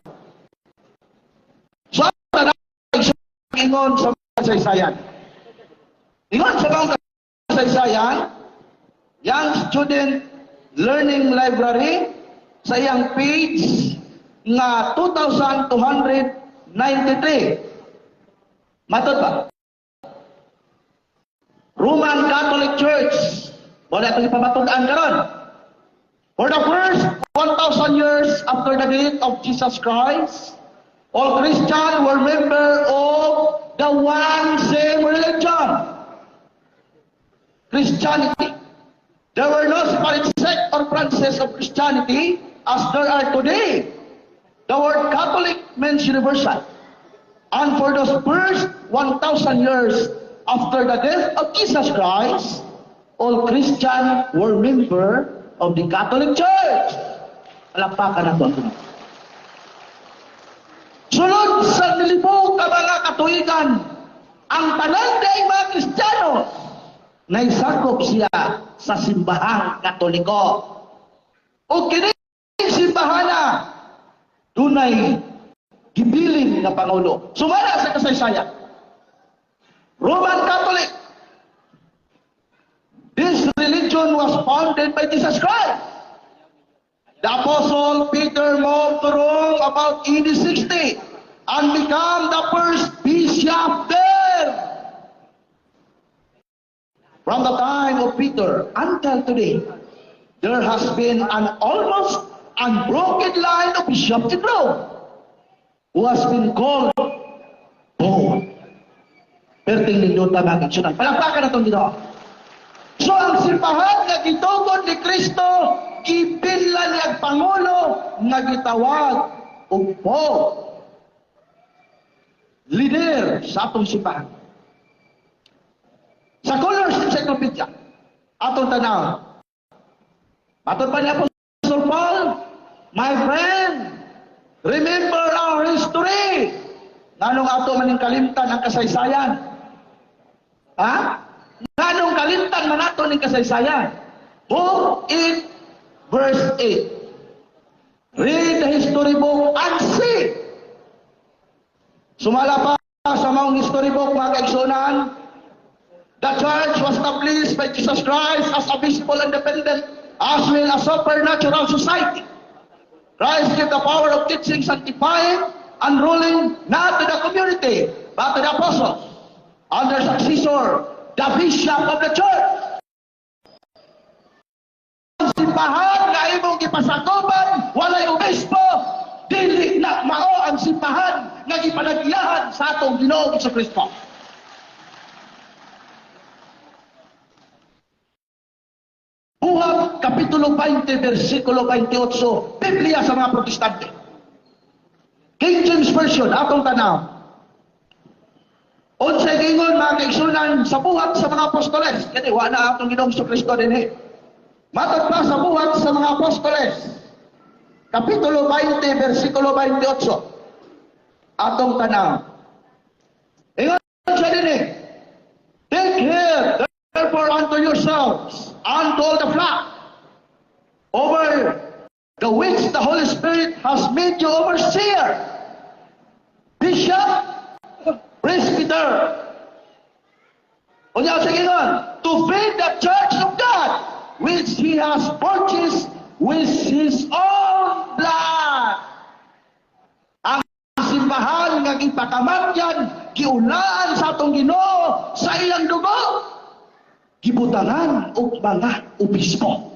So ang ingon sa kasaysayan. Ingon sa mga kasaysayan, Young Student Learning Library sa iyang page nga 2293. Matod ba? Roman Catholic Church. Wala itong ipamatud-an karon. For the first 1,000 years after the death of Jesus Christ, all Christians were member of the one same religion, Christianity. There were no separate sect or branches of Christianity as there are today. The word Catholic means universal. And for those first 1,000 years after the death of Jesus Christ, all Christians were member of the Catholic Church. Palakpakan na ito ang Ginoo. Sulod sa nilibog ka mga katuigan, ang tanan kay mga Kristiyano, naisakop siya sa simbahang Katoliko. O kining simbahana, dunay gibilin nga pangulo. Sumala sa kasaysayan. Roman Catholic. This religion was founded by Jesus Christ. The Apostle Peter moved to Rome about AD 60 and became the first bishop there. From the time of Peter until today, there has been an almost unbroken line of bishops in Rome who has been called Pope. Perting nindota mga kaigsuonan. Palakpakan na itong Ginoo. So ang simbahan nga gitugod ni Kristo, gibillan niya ang Pangulo nga gitawag og Pope. Leader sa atong simbahan. Sa Scholars Encyclopedia, atong tanaw. Matod pa ni Apostle Paul, "My friend, remember our history." Nganong ato maning kalimtan ang kasaysayan? Ha? Nganong kalimtan man ato ning kasaysayan? Book 8, verse 8. Read the history book and see. Sumala pa sa maong history book, mga kaigsunan, the church was established by Jesus Christ as a visible, independent, as well as supernatural society. Christ gave the power of teaching, sanctifying, and ruling not to the community, but to the apostles and their successor, the bishop of the church. Ang simbahan nga imong gipasakupan, walay obispo, dili na mao ang simbahan nga gipanagiyahan sa atong Ginoong Kristo. Buhat Kapitulo 20, versikulo 28, Biblia sa mga Protestante. King James Version, atong tanaw. Unsay giingon, mga kaigsunan, sa Buhat sa mga Apostoles? Kani wa na atong Ginoong Kristo dinhi. Matod pa sa Buhat sa mga Apostoles, Kapitulo 20, versikulo 28. Atong tanaw. Ingon siya dinhi, "Take heed therefore unto yourselves and to all the flock, over the which the Holy Spirit has made you overseer, bishop, presbyter." Unya sa ingon, "To feed the church of God, which He has purchased with His own blood." Ang simbahan nga gipakamatyan, giulaan sa atong Ginoo sa iyang dugo, gibutangan og mga obispo.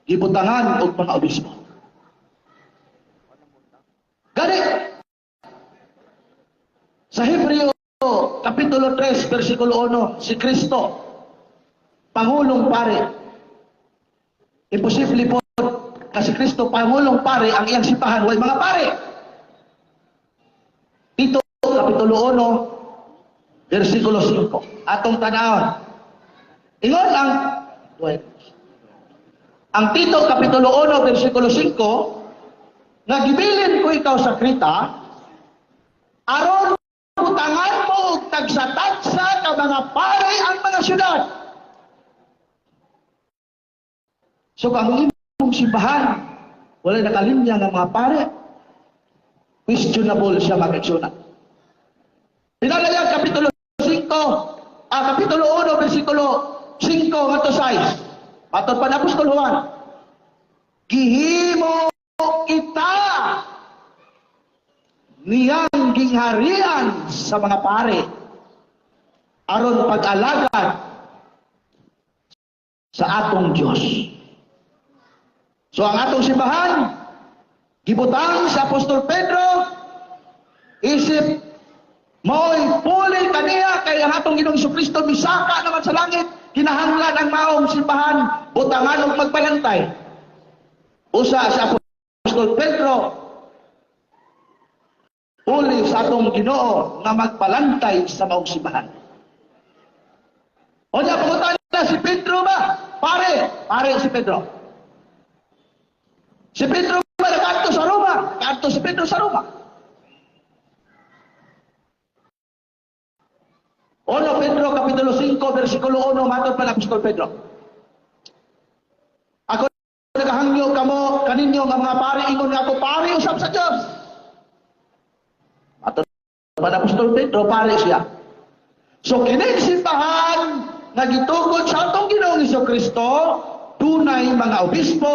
Gibutangan og mga obispo. Gani, sa Hebreo Kapitulo 3, versikulo 1, si Kristo, Pangulong Pare. Imposible po kasi Kristo Pangulong Pare, ang iyang simbahan, way mga pare. Tito, Kapitulo 1, versikulo 5. Atong tanawon. Ingon ang Tito Kapitulo 1, versikulo 5, nga gibilin ko ikaw sa Creta, aron butangan mo og tagsa-tagsa ka mga pare ang mga syudad. So kung ang imong simbahan, wala nakalinya ng mga pare, questionable siya, mga kaigsunan. Pinalayag Kapitulo 5, Kapitulo 1, versikulo 5 ngadto 6. Matod pa ni Apostol Juan, gihimo kita niyang gingharian sa mga pare aron pag-alagad sa atong Diyos. So ang atong simbahan, gibutang sa Apostol Pedro, isip mao'y puli kaniya kay ang atong Ginoong Kristo misaka naman sa langit, kinahanglan ang maong simbahan butangan og magbalantay. Usa sa Apostol Pedro, puli sa atong Ginoo nga magbalantay sa maong simbahan. O niya, pangutan na si Pedro ba? Pare, pare si Pedro. Si Pedro ba nakaadto sa Roma? Nakaadto si Pedro sa Roma. 1 Pedro Kapitulo 5, versikulo 1, matod pa ng Apostol Pedro. Ako nagahangyo kamo kaninyo nga mga pare, ingon nga ako pare usab sa Dios. Matod pa ng Apostol Pedro, pare siya. So kining simbahan nga gitugod sa atong Ginoong Kristo, dunay mga obispo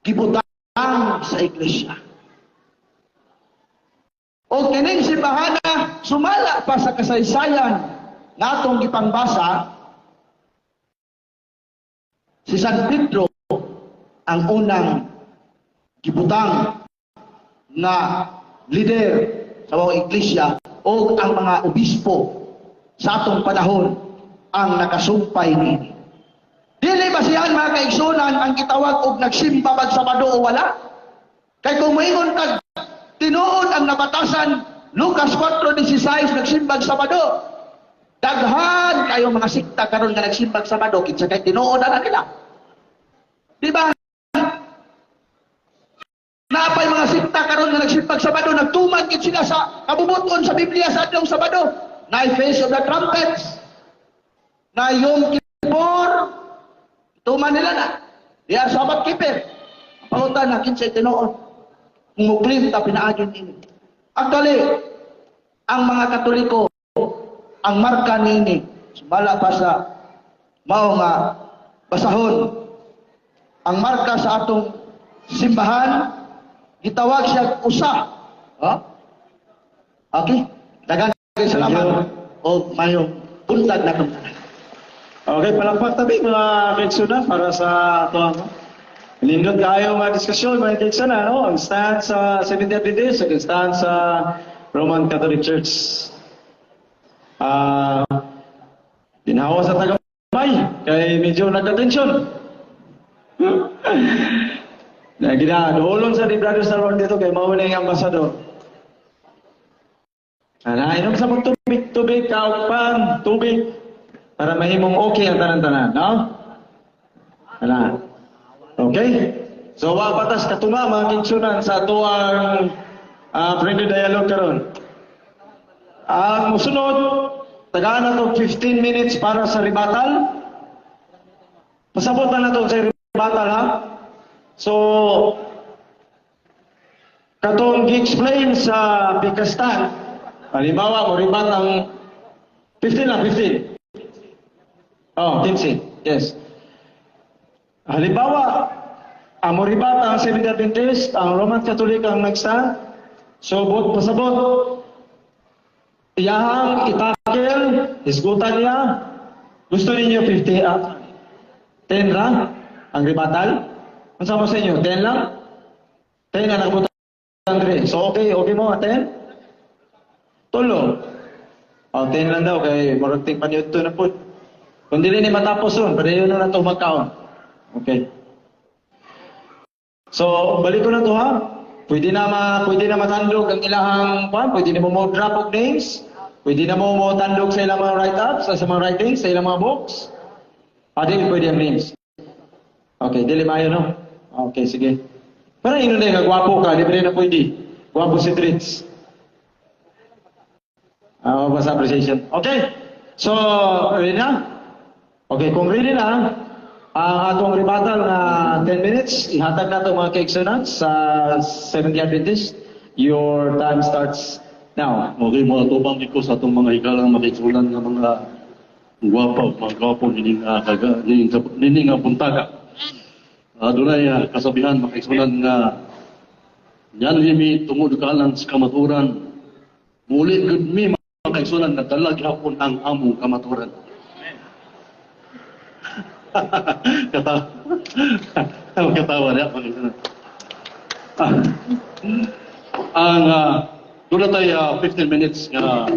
gibutang sa iglesia. O kining simbahana sumala pa sa kasaysayan nga atong gipangbasa, si San Pedro ang unang gibutang nga leader sa mga iglesia o ang mga obispo sa atong panahon ang nakasumpay niini. Dili ba siyan, mga kaigsunan, ang gitawag og nagsimba bag Sabado o wala? Kay kung moingon kag Tinuod ang nabatasan Lucas 4:16, nagsimbag Sabado. Daghan kayo mga sikta karon nga nagsimbag Sabado, kinsa kay tinuod na nila. Di ba? Napay mga sikta karon nga nagsimbag Sabado, nagtuman gid sila sa kabubuton sa Biblia sa adlong Sabado. Na Feast of the Trumpets. Na Yom Kippur. Tuman nila na. They are Sabbath keeper. Pangutan na kinsay tinuod. Kung mo-claim ta pinaagin ini. Actually, ang mga Katoliko, ang marka nini, sumala pa sa mao nga basahon, ang marka sa atong simbahan, gitawag siya usa. Ha? Okay? Daghang salamat o mayong buntag na tanan. Okay, palakpak tabi, mga kaigsuonan, para sa ato ang nindot kayo mga diskusyon, mga kaigsuonan, no? Ang stand sa Seventh Adventist, ang stand sa Roman Catholic Church. Ah, ginhawa sa tagamay kay medyo nagka-tension. Na gina duolon sa ni Brother Salvador dito kay mao na yung ambassador. Ana, inom sa mong tubig, tubig, kaugpan, tubig, para mahimong okay ang tanan-tanan, no? Ana. Okay? So, wa patas katunga, mga kaigsuonan, sa atuang friendly dialogue karon. Ang musunod, tagaan na to 15 minutes para sa rebuttal. Pasabot na nato sa rebuttal, ha. So, katong gi-explain sa Pikastan, halimbawa, mo rebut ang 15 lang, 15. Oh, 15. Yes. Halimbawa, ang mo-rebut ang Seventh Adventist, ang Roman Catholic ang nagsta. So, bot pasabot. Iyahang i-tackle, hisgutan niya. Gusto ninyo 50, 10 ra ang rebuttal? Ano mo sa inyo? 10 lang? 10 na nakabutan dre. So, okay mo, 10? Tulo. Oh, 10 lang daw kay murag ting panyudto na po. Kung dili ni matapos ron, padayon na lang ito magkaon. Okay. So, balik ko na to, ha. Pwede na matandog ang ilahang kwan, pwede na mo drop og names, pwede na mo tandog sa ilang mga write-ups, sa mga writings, sa ilang mga books. Ah, dili pwede ang names. Okay, dili maayo, no? Okay, sige. Pero ino na nga gwapo ka, di ba na pwede? Gwapo si Dritz. Ah, basta appreciation. Okay. So, ready na? Okay, kung ready na, ang atong rebuttal na 10 minutes, ihatag na ito, mga kaigsuonan sa Seventh Adventist. Your time starts now. Okay, mga tubang ko sa atong mga hikalang makigsuonan nga mga gwapa, mga gwapo nining kaga nining, nining nga buntaga. Dunay kasabihan, mga kaigsuonan, nga yan mi tungod kalan sa kamaturan. Muli gud mi, mga kaigsuonan, nagdala gihapon ang among kamaturan. Katawa. Katawa niya, mga kaigsuonan. Ang doon na tayo 15 minutes nga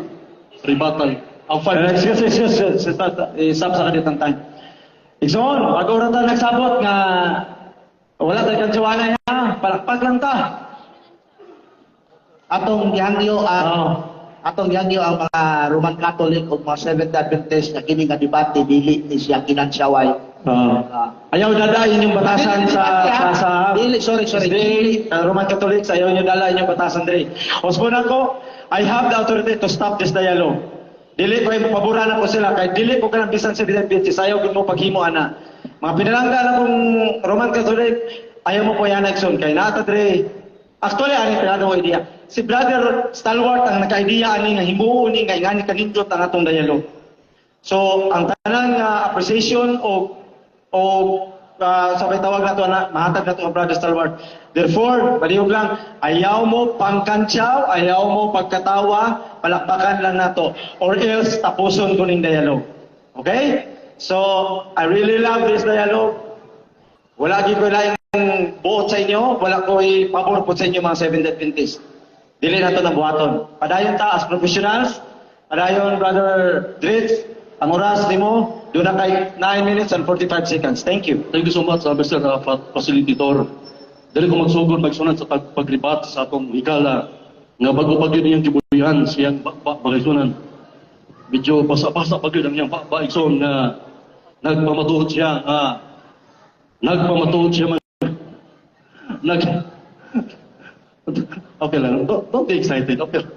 rebuttal. Ang 5 Excuse, excuse, excuse, stop sa kanitang time. Igsoon, pag ora ta nagsabot nga wala tayo kantsawanay, ha, palakpak lang ta. Atong gihangyo ang mga Roman Catholic o mga Seventh Adventist nga kini nga debate dili ni siya kinansyaway. Ayaw dala inyong batasan sa Dili, sorry, sorry. Dili, Roman Catholics, ayaw nyo dala inyong batasan diri. Osbonan ko, I have the authority to stop this dialogue. Dili ko ay paboran ako sila kay dili ko kanang bisan sa Adventist, ayaw gud mo paghimo ana. Mga pinalangga na kong Roman Catholic, ayaw mo po yan action kay naa ta diri. Actually, ani pirado ko idea. Si Brother Stalwart ang naka-idea ani nga himuon ni nga ingani kanindot ang atong dialogue. So, ang tanan nga appreciation o sabay tawag na to na mahatag na to ang Brother Stalwart. Therefore, balihog lang, ayaw mo pangkantsaw, ayaw mo pagkatawa, palakpakan lang nato. Or else, tapuson ko ning dialogue. Okay? So, I really love this dialogue. Wala gid ko laing buot sa inyo, wala ko pabor po sa inyo, mga Seventh Adventist. Dili na to ng buhaton. Padayon ta as professionals, padayon, Brother Dritz, ang oras nimo, doon na kay 9 minutes and 45 seconds. Thank you. Thank you so much, Mr. Facilitator. Dili ko magsugod magsunod sa pagribat sa atong higala nga bago pa gyud niyang gibulihan siyang ba, mga. Medyo basa-basa pa gyud ang iyang ba, igsoon, nga nagpamatuod siya nga nagpamatuod siya mag nag Okay lang, don't be excited, okay lang.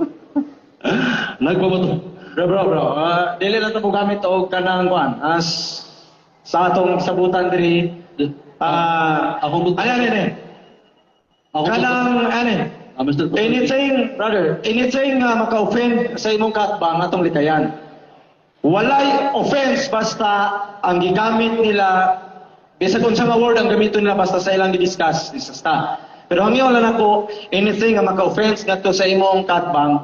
Nagpamatuod. Bro, bro, bro. Dili lang to mo gamit og kanang kuan as sa atong sabutan diri. Ako ano, ano, ano? Ako Kanang ano? Mr. Anything, brother, anything nga maka-offend sa imong kaatbang atong likayan. Walay offense basta ang gigamit nila, bisag unsa nga word ang gamiton nila, basta sa ilang gi-discuss, basta. Pero hangyo lang ako, anything nga maka-offense ngadto sa imong kaatbang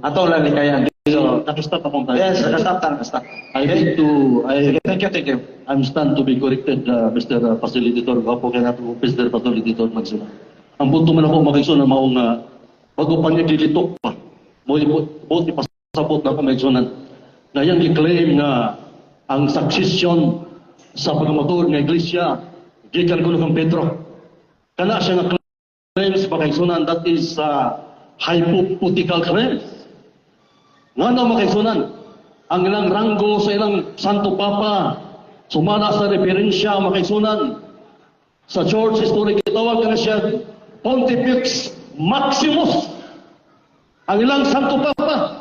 ato lang likayan. So, Nakastop akong tayo. Yes, nakastop ta, nakastop. I need to, I, Thank you, thank you. I'm stand to be corrected, Mr. Facilitator. Gwapo kay nato, Mr. Facilitator, magsuna. Ang punto man ako makigsoon na mao nga bago pa niya gilitok pa. Mo buot ipasabot na ako maigsunan. Na iyang gi-claim nga ang succession sa pagmatuod nga iglesia gikan kuno kang Pedro. Kana siya nga claims, makaigsunan, that is hypothetical claims. Ngano, makaigsunan, ang ilang ranggo sa ilang Santo Papa sumala sa referensya, makaigsunan, sa church history, gitawag ka na siya Pontifex Maximus. Ang ilang Santo Papa,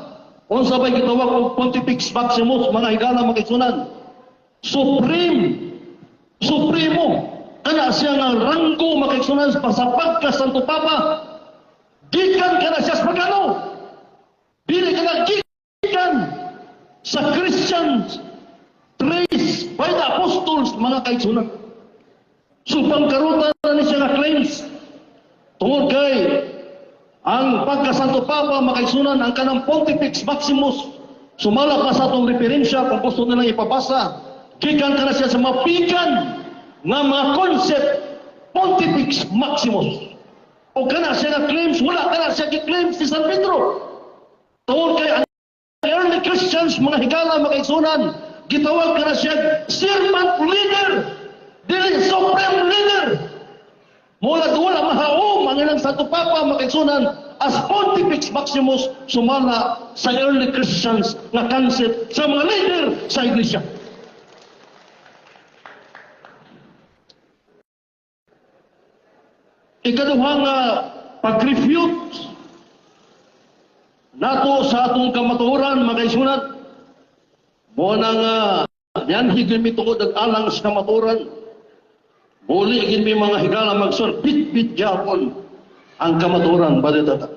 unsa bay gitawag og Pontifex Maximus, mga higala, makaigsunan? Supreme, Supremo. Kana siya nga ranggo, makaigsunan, pa sa pagka Santo Papa. Gikan ka na siya sa pagano. Dili ka na gikan sa Christian trace by the apostles, mga kaigsunan. So pangkarutan na ni siya nga claims. Tungod kay ang pagka-Santo Papa, makaigsunan, ang kanang Pontifex Maximus, sumala pa sa atong referensya kung gusto nilang ipabasa, gikan ka na siya sa mga pagan nga mga concept, Pontifex Maximus. O kana siya nga claims, wala kana siya gi-claims ni San Pedro. Tungod kay ang early Christians, mga higala, makaigsunan, gitawag ka na siya servant leader, dili supreme leader. Mula wala mahaom ang ilang Santo Papa, makaigsunan, as Pontifex Maximus sumala sa early Christians nga concept sa mga leader sa iglesia. Ikaduha nga pag-refute nato sa atong kamatuoran, makaigsunan, mo na nga nianhi gyud mi tungod ang alang sa kamatuoran. Muli gyud mi, mga higala, magsun bit-bit gyapon ang kamatuoran badita.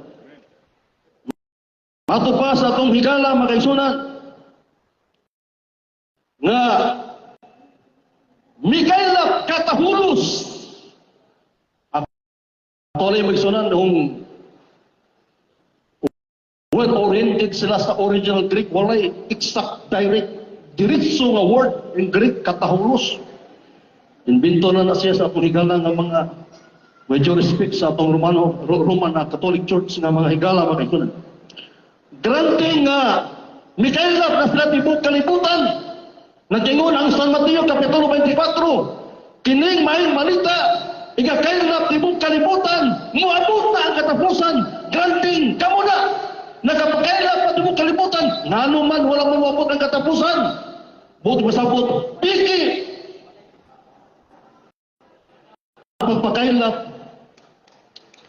Mato pa sa atong higala, makaigsunan, nga Mikaela Katahulos. Actually, magsunan, kung well-oriented sila sa original Greek, walay exact direct, diretso nga word in Greek, katahulos. Invento na na siya sa atong higala nga mga medyo respect sa atong Roman na Catholic Church nga mga higala, mga kaigsunan. Granting nga Mikaela na sila tibok kalibutan, nag-ingon ang San Mateo Kapitulo 24, kining maayong balita ikakaylap tibok kalibutan, muabot na ang katapusan. Granting kamo na nakapakaylap na tibok kalibutan, ngano man wala mo muabot ang katapusan? Buot masabot, piki pagpakaylap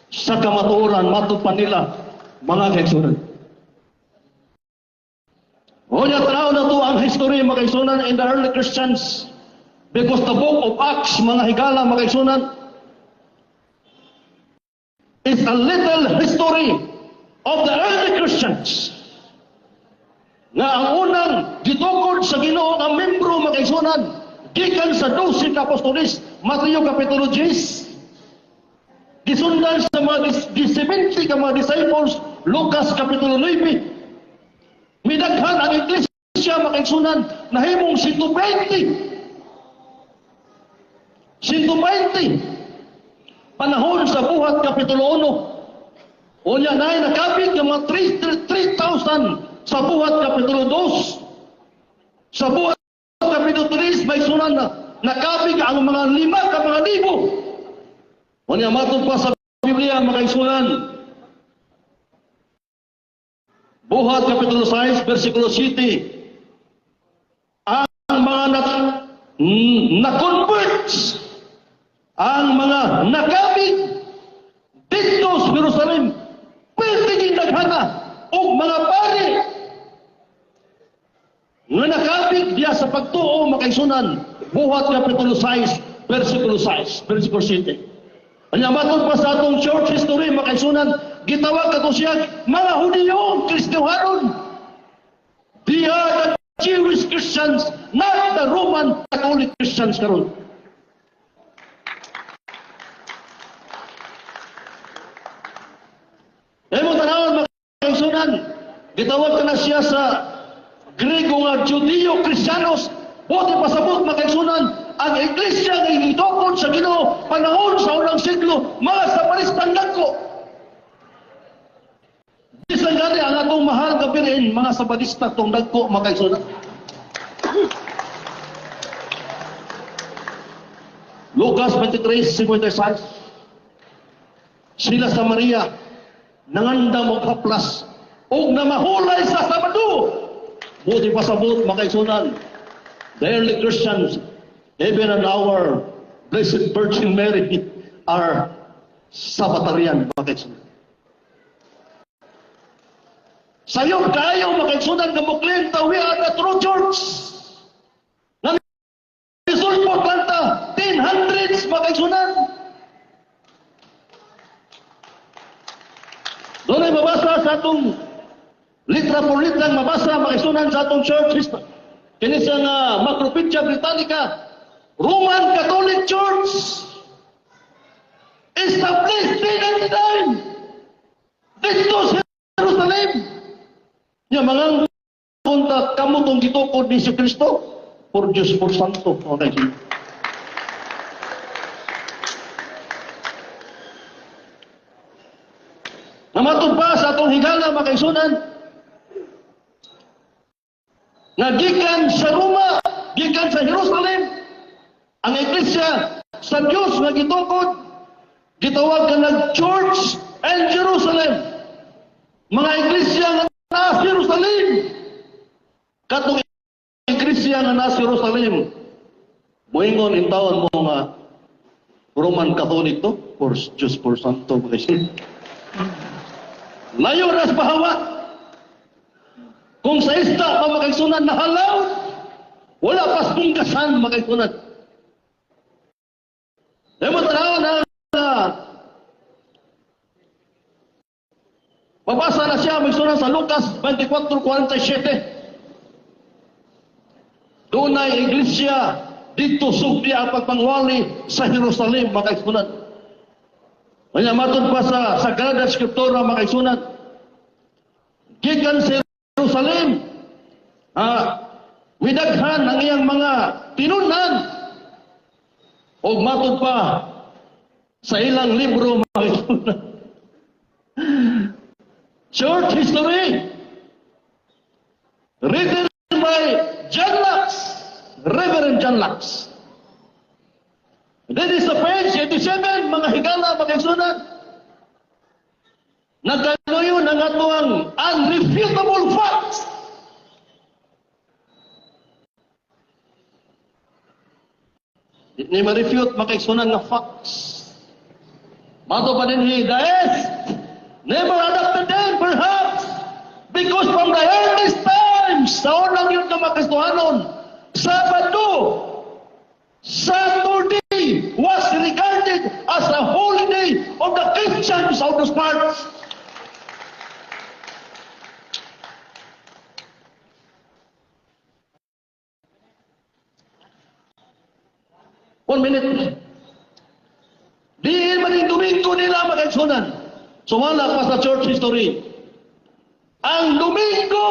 sa kamatuoran matud pa nila, mga kaigsunan. Unya tanaw na to ang history, mga kaigsunan, in the early Christians, because the book of Acts, mga higala, mga kaigsunan, is a little history of the early Christians. Nga ang unang gitukod sa Ginoo nga membro, mga kaigsunan, gikan sa 12 ka apostoles, Mateo Kapitulo 10, gisundan sa mga 70 ka mga disciples, Lucas Kapitulo 9. Midaghan ang iglesia, mga kaigsunan, nahimong 120. 120 panahon sa Buhat Kapitulo 1. Unya na nakabig ng mga 3,000 sa Buhat Kapitulo 2. Sa Buhat Kapitulo 3, may sunan na nakabig ang mga lima ka mga libo. Unya matod pa sa Biblia, mga kaigsunan. Buhat Kapitulo 6, versikulo 7. Ang mga na-convert, ang mga nakabig dito sa Jerusalem, pwede daghana og mga pari nga nakabig diya sa pagtuo, makaigsunan. Buhat Kapitulo 6, versikulo 6, versikulo 7. Anya matod pa sa atong church history, makaigsunan, gitawag kato siya mga Hudiyo, Kristohanon. They are the Jewish Christians, not the Roman Catholic Christians karon. Emo tanawon, makaigsunan, gitawag ka na siya sa Grego nga Judeo Kristiyanos. Buti pasabot, makaigsunan, ang iglesia nga gitukod sa Ginoo panahon sa unang siglo, mga Samaristang dagko. Bisan gani ang atong mahal nga birhen, mga Samarista tong dagko, makaigsunan. Lucas 23:56. Sila sa Maria nangandam og haplas og namahulay sa Sabado. Buti pasabot, makaigsunan, the early Christians, even on our Blessed Virgin Mary, are Sabbatarian, makaigsunan. Sayop kayo, makaigsunan, nga mo-claim ta we are the true church. Nga nisulpot lang ta, 1000s, makaigsunan. Doon ay mabasa sa atong litra por litra mabasa, makaigsunan, sa atong church history. Kini siya nga Macropedia Britannica, Roman Catholic Church established 399 dito sa Jerusalem. Nya mga punta kamo tong gitukod ni si Kristo por Dios por Santo. Okay. Namatod pa sa atong higala, makaigsunan, nga gikan sa Roma, gikan sa Jerusalem, ang iglesia sa Dios nga gitukod, gitawag ka nag Church and Jerusalem. Mga iglesia nga naa sa Jerusalem. Katong iglesia nga naa sa Jerusalem, moingon intawon mo nga Roman Catholic to, por Dios por Santo, mga. Layo ras bahawa. Kung sa isda pa, makaigsunan, nahalaw, wala pas bunggasan, makaigsunan. Mo tanaw na mabasa na siya, makaigsunan, sa Lucas 24:47. Dunay iglesia dito sugdi ang pagpangwali sa Jerusalem, makaigsunan. Kanya matod pa sa Sagrada Escritura, makaigsunan, gikan sa Jerusalem, midaghan ang iyang mga tinunan, og matod pa sa ilang libro, makaigsunan, Church History written by John Knox, Reverend John Knox. This is the page 87, mga higala, mga igsunan. Nagkanuyo ng atuang unrefutable facts. Ni ma-refute, mga igsunan, nga facts. Mato pa din hi, the East never adopted them, perhaps, because from the earliest times, sa unang yun na makristohanon, Sabado, Saturday was regarded as a holiday of the Christians of those parts. One minute. Diin man yung Domingo nila, makaigsunan. Sumala pa sa church history. Ang Domingo,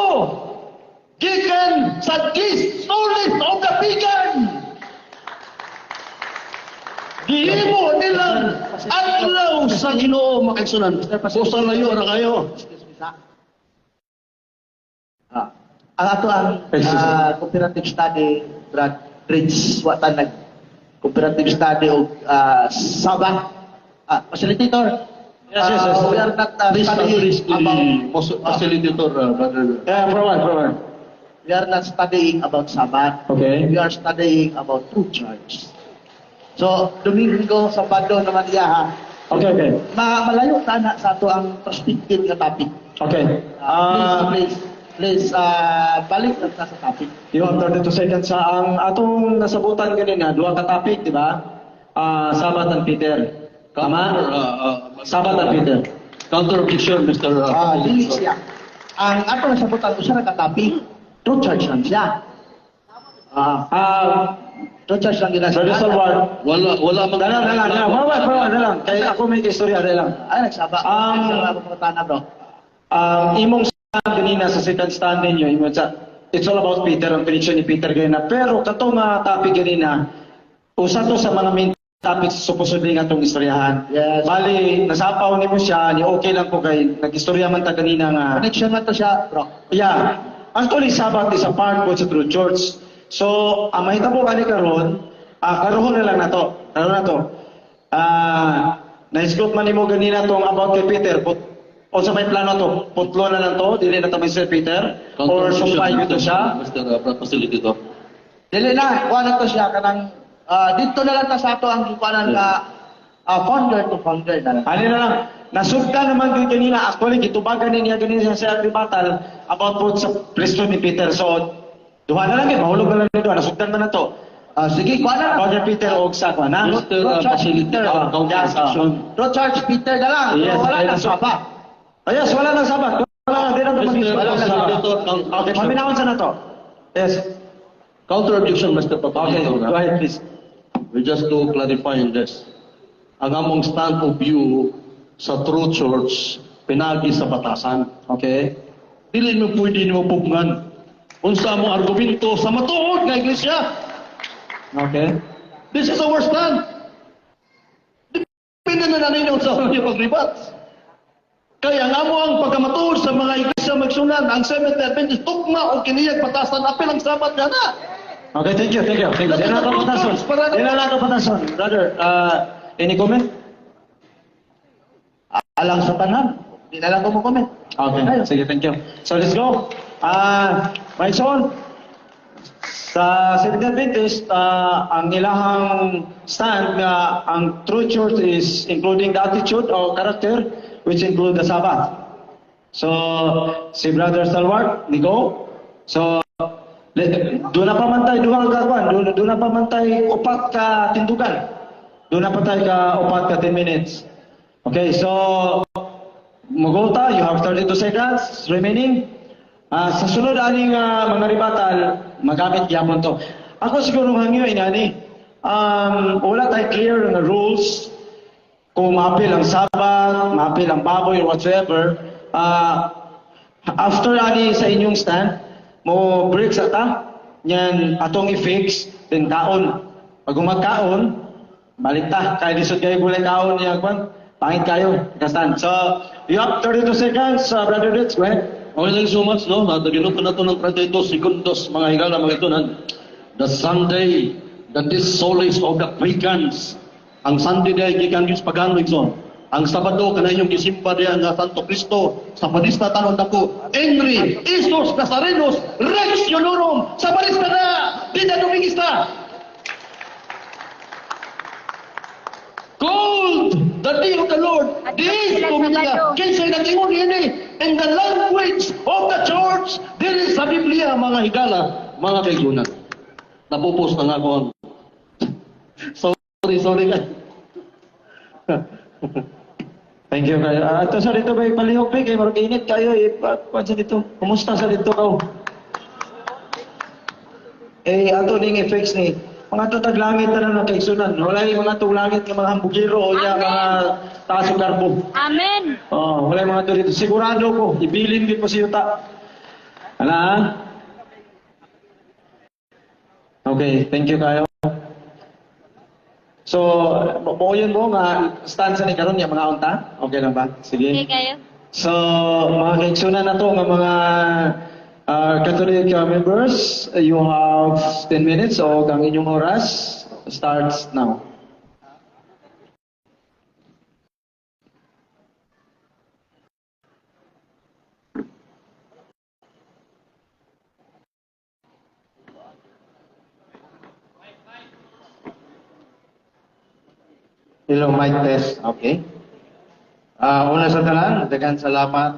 gikan sa Gistolis of the pagan. Gihimo nilang adlaw sa Ginoo, makaigsunan. Busa layo ra kayo. Ang ato ang comparative study, Brad Bridge, wa ta nag comparative study og Sabbath. Facilitator. Yes. We are not Please studying address the about facilitator, brother. Yeah, for a while, for a while. We are not studying about Sabbath. Okay. We are studying about true church. So, Domingo, Sabado naman iya ha. Okay. Malayo ta na sa ato ang perspective nga topic. Okay. Please, please, please, balik na ta sa topic. You have 32 seconds sa ang atong nasabutan ganina, duha ka topic, di ba? Sabat and Peter. Tama? Sabat and Peter. Counter objection, Mr. Dili siya. Ang ato nasabutan usa ra ka topic, true church lang siya. True church lang gina Brother Salwar. Wala mang Dala, dala, dala. Wala, wala, dala. Kay ako may istorya, dala lang. Ay, nagsaba. Nagsaba ako pangutana, bro. Ang imong stand ganina sa second stand ninyo, imong sa, it's all about Peter, ang prediction ni Peter ganina. Pero katong nga topic ganina, usa to sa mga main topics supposedly nga atong istoryahan. Yes. Bali, nasapaw nimo siya, ni okay lang ko kay nag-istorya man ta kanina nga. Connection man to siya, bro. Yeah. Actually, Sabbath is a part po sa true church. So, ang mahitabo kani karon, karon na lang nato. Karon na to. Na-scope man nimo ganina tong about kay Peter. Put, o sa may plano to, putlo na lang to, dili na to may Sir Peter, or sumpay to siya. Mr. Facilitator. Dili na, kuha na to siya kanang dito na lang ta sa ato ang gikuanan nga founder to founder na lang. Ano na lang, nasugda naman din kanina, actually, gitubagan niya ganina sa rebuttal about po sa priesthood ni Peter. So, duha na lang yun, mahulog na lang yun, duha, nasugdan man na to. Sige, kuha na lang. Father Peter og sa kuha na. Mr. Facilitator, counter objection. True church Peter na lang. Yes, Pero wala ayun. na saba. Oh, yes, wala nang Sabat. Wala na, di na ito Mr. mag- Facilitator, counter Okay, objection. paminahon sa na to. Yes. Counter objection, Mr. Okay, Facilitator. go ahead, please. We just to clarify in this. Ang among stand of view sa true church, pinagi sa batasan. Okay. Dili mo pwede nimo pugngan. Unsa mo argumento sa matuod nga iglesia? Okay. This is our stand. Depende na na ninyo sa inyong pag-rebat. Kaya ang amo ang pagkamatuod sa mga iglesia magsunan, ang Seventh Adventist, tugma o kiniyag batasan, apil ang Sabat na na. Okay, thank you, thank you. Thank you. Di na ito patason. Di na lang ito patason. Brother, any comment? Alang sa tanan. Di na lang ko mo comment. Okay, sige, thank you. So let's go. My son, sa Seventh Adventist, ang ilahang stand nga ang true church is including the attitude or character which include the Sabbath. So, si Brother Stalwart, ni go. So, doon na pa man tayo, duha ka kwan, doon na pa man tayo upat ka tindugan. Doon na pa tayo ka upat ka 10 minutes. Okay, so Mogota, you have 32 seconds remaining. Sa sunod aning mga rebuttal, magamit gyapon to. Ako siguro hangyo inani. Wala tay clear nga rules kung maapil ang Sabat, maapil ang baboy or whatsoever. After ani sa inyong stand, mo break sa ta, yan atong i-fix, then kaon. Pag umagkaon, balik ta. Kaya lisod kayo gulay kaon niya, kwan. Pangit kayo, stand. So, you have 32 seconds, Brother Rich, go ahead. Okay, thank you so much, no? Nataginot na ito ng 32 segundos, mga higala, mga itunan. The Sunday, the dies solis of the pagans. Ang Sunday day, gikan sa pagano, igsoon. Ang Sabado, kana inyong gisimba diya nga Santo Cristo, sa Padista tanon dako, Henry, Jesus Nazarenos, Rex Julorum, sa Padista na, di na Domingista. Gold, the day of the Lord, this sila Dominica, Sabado. kinsay nag-ingon ini, in the language of the church, diri sa Biblia, mga higala, mga kaigunan. Napupos na nga ako. Sorry, sorry ka. Thank you kayo. Ito sa dito ba palihog ba kay marag init kayo eh. Pa sa dito. Kumusta sa dito kaw? Eh ato ning effects ni mga tutag langit na lang kaigsunan. Wala yung mga tug langit nga mga hambugiro o niya mga taas og garbo. Amen. Oh, wala yung mga to dito. Sigurado ko, ibilin din mo si yuta. Ala? Ah? Okay, thank you kayo. So, mo yun mo nga stand sa ni karon niya mga unta? Okay lang ba? Sige. Okay kayo. So, mga kaigsunan na to nga mga Catholic members, you have 10 minutes o ang inyong oras starts now. Hello, mic test. Okay. Una sa tanan, daghan salamat.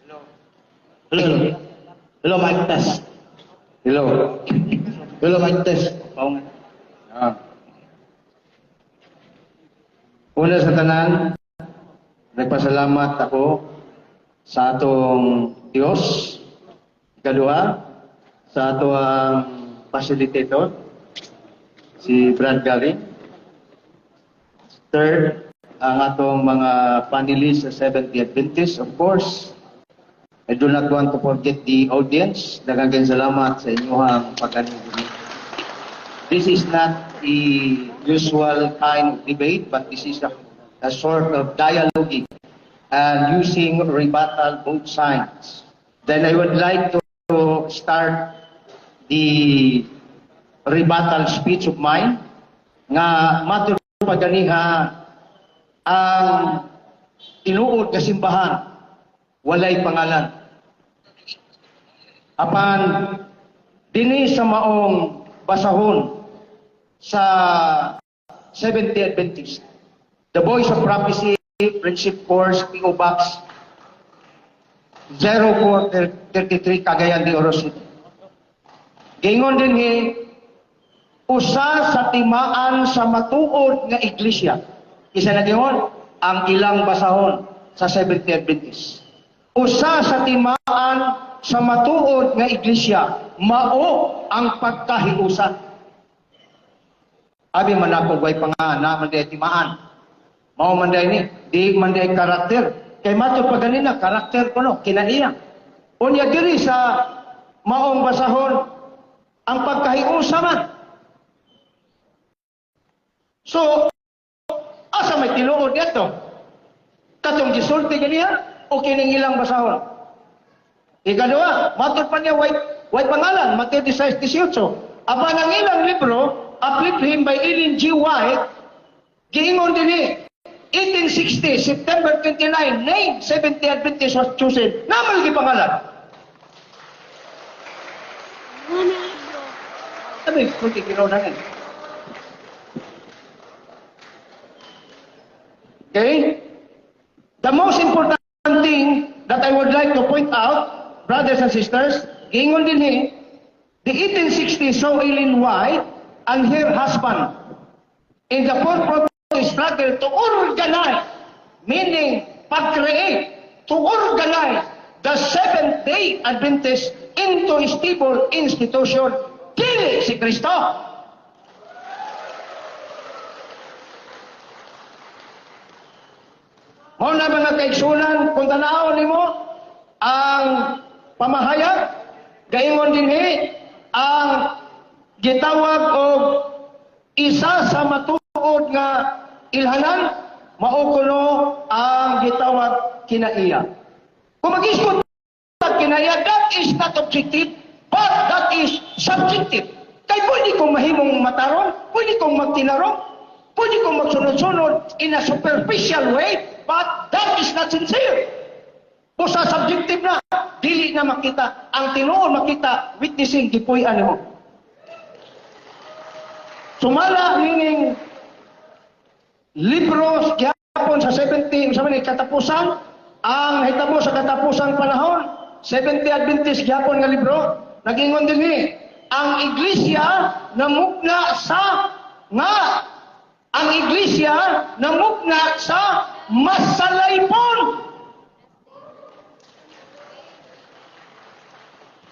Hello. Hello. Hello, mic test. Hello. Hello, mic test. Una sa tanan, nagpasalamat ako sa atong Dios. Ikaduha, sa atong facilitator, si Brad Gary. Third, ang atong mga panelists sa Seventh-day Adventist, of course. I do not want to forget the audience. Daghang salamat sa inyong pag-anong. This is not the usual kind of debate, but this is a sort of dialoguing and using rebuttal both sides. Then I would like to start the rebuttal speech of mine nga matud pa ganiha ang tinuod nga simbahan walay pangalan. Apan dinhi sa maong basahon sa Seventh-day Adventist, The Voice of Prophecy, Friendship Course, P.O. Box 0433, Cagayan de Oro City. Gingon dinhi, usa sa timaan sa matuod nga iglesia. Isa na gingon ang ilang basahon sa Seventh-day Adventist. Usa sa timaan sa matuod nga iglesia, mao ang pagkahiusa. Abi man ako way pangana man di timaan. Mao man di ni, di man di karakter. Kay matud pa ganina karakter kuno kinaiya. Unya diri sa maong basahon ang pagkahiusa man. So asa may tinuod dito? Katong gisulti ganiya o kining ilang basahon? Ikaduha, matud pa niya way pangalan, Mateo 16:18. Apan ang ilang libro, Uplift Him by Ellen G. White, giingon dinhi, 1860, September 29, name Seventh-day Adventist was chosen. Naman lagi pangalan. Sabi, kuti ginawa na. Okay? The most important thing that I would like to point out, brothers and sisters, giingon dinhi, the 1860 saw Ellen White and her husband in the forefront struggle to organize, meaning pag-create, to organize the Seventh-day Adventist into a stable institution. Dili si Kristo. Mao na mga kaigsunan, kung tan-awon nimo ang pamahayag, gaingon dinhi ang gitawag og isa sa matuod nga ilhanan, mao kuno ang gitawag kinaiya. Kung mag-isgot kinaiya, that is not objective, but that is subjective. Kay pwede kong mahimong matarong, pwede kong magtinarong, pwede kong magsunod-sunod in a superficial way, but that is not sincere. Busa subjective na, dili na makita. Ang tinuod makita, witnessing, gipuy-an nimo. Sumala meaning libros gyapon sa 70 sa man katapusan, ang hitabo sa katapusang panahon, Seventh-day Adventist gyapon nga libro, nagingon dinhi, ang iglesia namugna sa nga ang iglesia namugna sa masalaypon.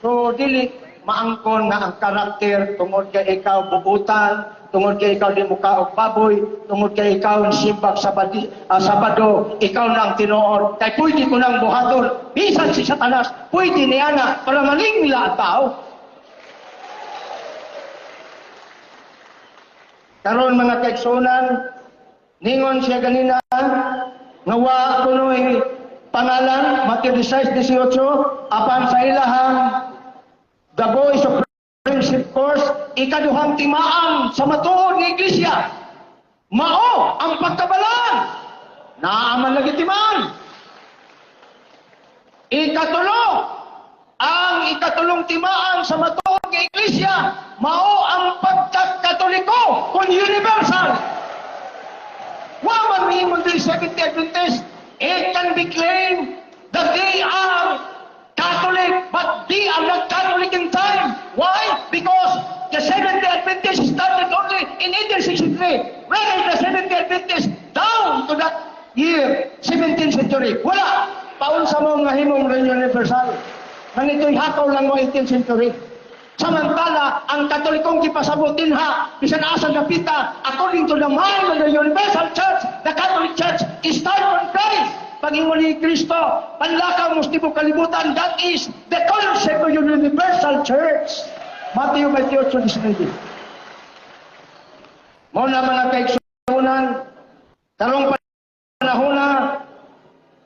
So dili maangkon nga ang karakter tungod kay ikaw bubutan, tungod kay ikaw di muka og baboy, tungod kay ikaw simbag Sabado, ikaw na ang tinuod. Kay pwede ko nang buhaton, bisan si Satanas, pwede niya na para maningla ang tao. Karon mga kaigsunan, ningon siya ganina nga wa kunoy pangalan, Mateo 16:18, apan sa ilahang The Voice of Friendship Course, ikaduhang timaan sa matuod nga iglesia. Mao ang pagkabalaan. Naaman lagi timaan. Ikatulo, ang ikatulong timaan sa matuod nga iglesia. Iglesia mao ang pagkakatoliko kung universal. Wa man miingon diri Seventh Adventist, it can be claimed that they are Catholic, but they are not Catholic in time. Why? Because the Seventh-day Adventist started only in 1863. Where is the Seventh-day Adventist down to that year, 17th century? Wala. Paunsa mo nga himong universal? Nang ito'y hakaw lang mo 18th century. Samantala, ang Katolikong gipasabot dinha, bisan asa napita, according to the mind of the Universal Church, the Catholic Church, is start from Christ. Pag-ingon ni Kristo, panlakaw mo sa tibok kalibutan, that is the concept of Universal Church. Mateo 28, 19. Mao na, mga kaigsuonan, karong panahon na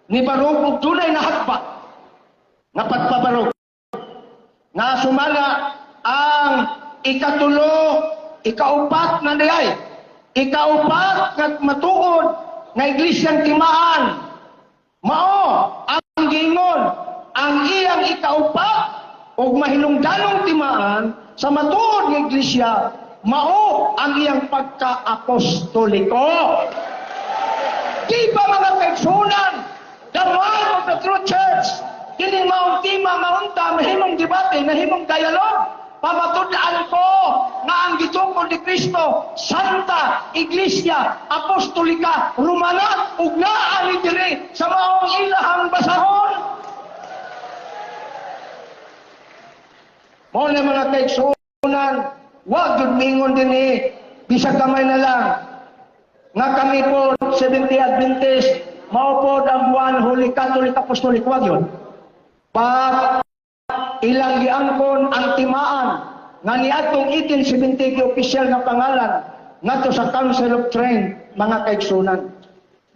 ni barog og dunay nahagba nga pagpabarog nga sumala ang ikatulo, ikaupat na diay, ikaupat nga matuod nga iglesyang timaan, mao ang giingon ang iyang ikaupat ug mahinungdanong timaan sa matuod nga iglesia mao ang iyang pagka-apostoliko. Di ba, mga kaigsuonan, the mark of the true church, kining maong tema maunta, mahimong debate, mahimong dialogue, pamatud-an ko nga ang gitukod ni Kristo, Santa Iglesia Apostolika Romana, ug naa ni diri sa maong ilahang basahon. Mao na, mga kaigsuonan, wa gyud mingon dinhi bisag gamay na lang nga kami po Seventh Adventist mao po ang One Holy Catholic Apostolic, wag yun. But ilang giangkon ang timaan nga niadtong 1870 gi opisyal nga pangalan ngadto sa Council of Trent, mga kaigsuonan.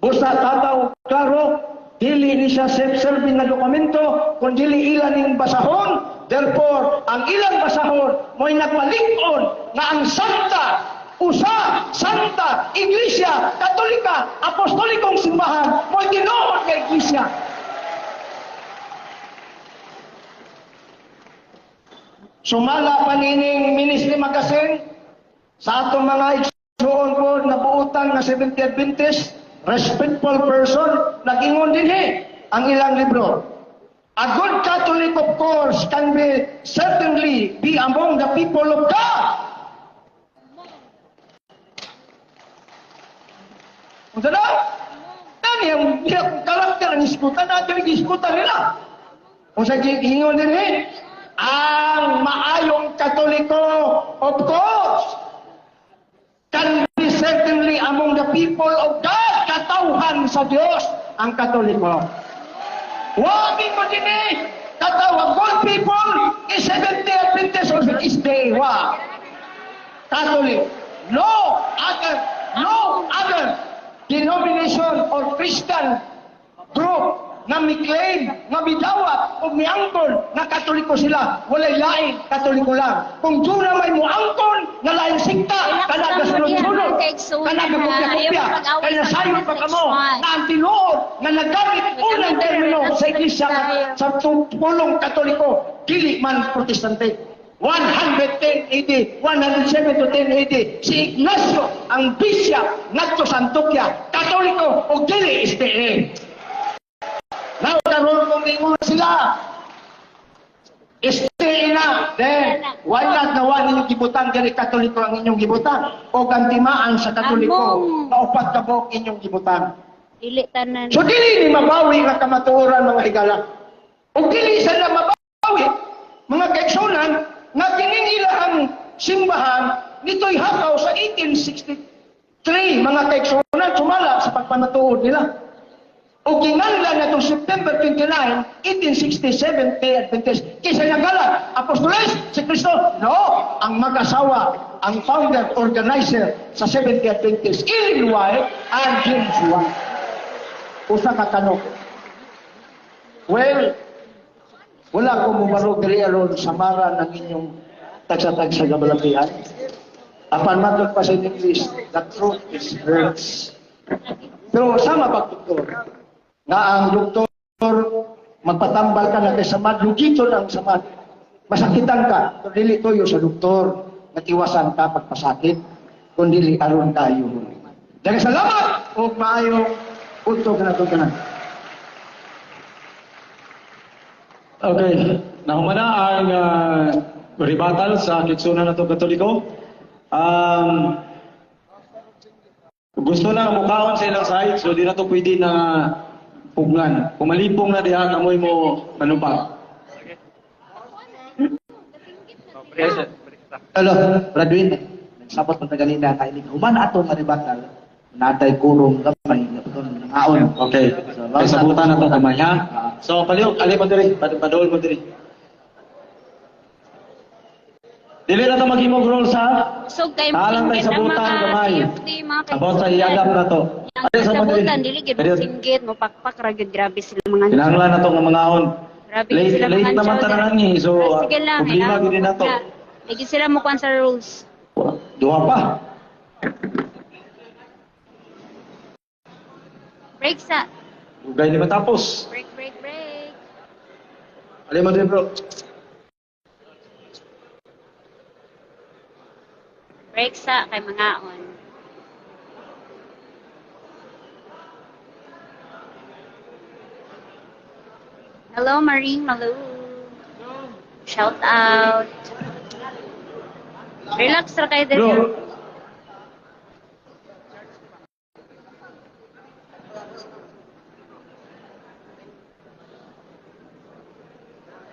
Busa tataw klaro, dili ni siya self-serving nga dokumento kun dili ilan ning basahon. Therefore, ang ilang basahon mo'y nagpalig-on nga ang Santa usa Santa Iglesia Katolika Apostolikong Simbahan mo'y tinuod nga iglesia. Sumala pa nining Ministry Magazine sa atong mga igsuon po na buutan nga Seventh Adventist, respectful person, nag-ingon dinhi ang ilang libro. A good Catholic, of course, can be certainly be among the people of God. Unsa daw? Kani ang karakter ang iskutan natin, iskutan nila. Unsa giingon dinhi? Ang maayong Katoliko, of course, can be certainly among the people of God, katawhan sa Dios ang Katoliko. Wagi mo din eh, katawhan, good people is Seventh-day Adventist or is day, wa. Catholic. No other denomination or Christian group nga mi-claim, nga midawat o miangkon nga Katoliko sila, walay lain, Katoliko lang. Kung doon na may muangkon nga laing sikta, kana gasunod-sunod, kana gakopya-kopya, kaya nasayon pa kamo na ang tinuod nga naggamit unang termino sa iglesia sa pulong Katoliko, dili man Protestante. 110 AD, 107 to 10 AD, si Ignacio ang bishop ngadto sa Antioquia, Katoliko o dili SDA. Now, karon kung ingon sila, SDA na, then, why not nawa ninyong gibutang diri Katoliko ang inyong gibutang? O gantimaan sa Katoliko, Among. na upat ka buok inyong gibutang. Dili tanan. So dili ni mabawi nga kamatuoran, mga higala. O dili sila mabawi, mga kaigsuonan, nga kining ilahang simbahan nito'y hakaw sa 1863, mga kaigsuonan, sumala sa pagpamatuod nila. O ginganlan na itong September 29, 1867, Adventist. Kinsa nagalan? Apostoles? Si Kristo? No! Ang mag-asawa, ang founder, organizer sa Seventh Adventist, Ellen White and James White. Usa ka kanok. Well, wala ko mubarog diri aron samaran ng inyong tagsa-tagsa nga balabian. Apan matod pa sa English, the truth is hurts. Pero sama pag doktor, nga ang doktor magpatambal ka na kay samad, lugiton ang samad. Masakitan ka, pero dili tuyo sa doktor, natiwasan ka pagpasakit, kundi aron kayo. Daghang salamat ug maayong buntag kanatong tanan. Okay, nahuman na ang rebuttal sa Kigsunan natong Katoliko. Gusto na mukaon sa ilang side, so di na to pwede na pugngan. Kung malipong na diha, kamoy mo manupak. Hello, Bradwin. Nagsabot man ta ganina kay human ato nga rebuttal, natay kurong gamay nga puton nangaon. Okay. Kay sabutan na to kamay ha. So palihog, ali mo diri, padol mo diri. Dili na to maghimog role sa So kay Talang tay singgit ang sabutan mga gamay. CFD, mga About sa iagap na to. Ang Ali sa mo diri. sabutan dili gyud mo singgit, mo pakpak ra gyud, grabe sila mga Kinahanglan na to nga mangaon. Grabe Late, sila late mga naman tanan ni. So, sige lang, problema kailangan gyud na to. Lagi sila mo kuan sa rules. Duha pa. Break sa. Dugay ni matapos. Break, break, break. Ali mo diri, bro. Break sa kay mangaon. Hello, Maring Malu. Shout out. Relax ra kayo diri. Bro.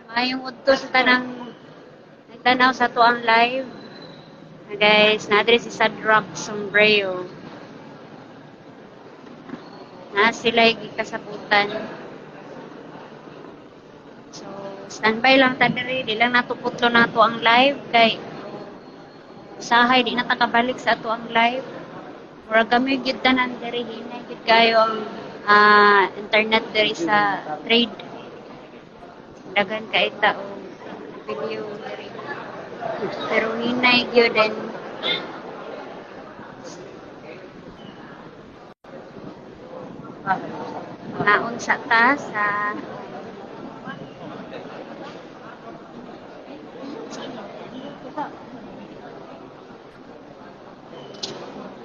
Maayong udto sa tanang nagtanaw sa atuang live. Na guys, naadre si Sadrock Sombrero. Na sila gikasabutan. So, standby lang ta diri, di lang nato putlo nato ang live kay usahay di na ta kabalik sa ato ang live. Murag kami gyud tanan diri, hinay gyud kayo ang internet diri sa trade. Daghan kay tao video diri. Pero hinay gyud and naunsa ta sa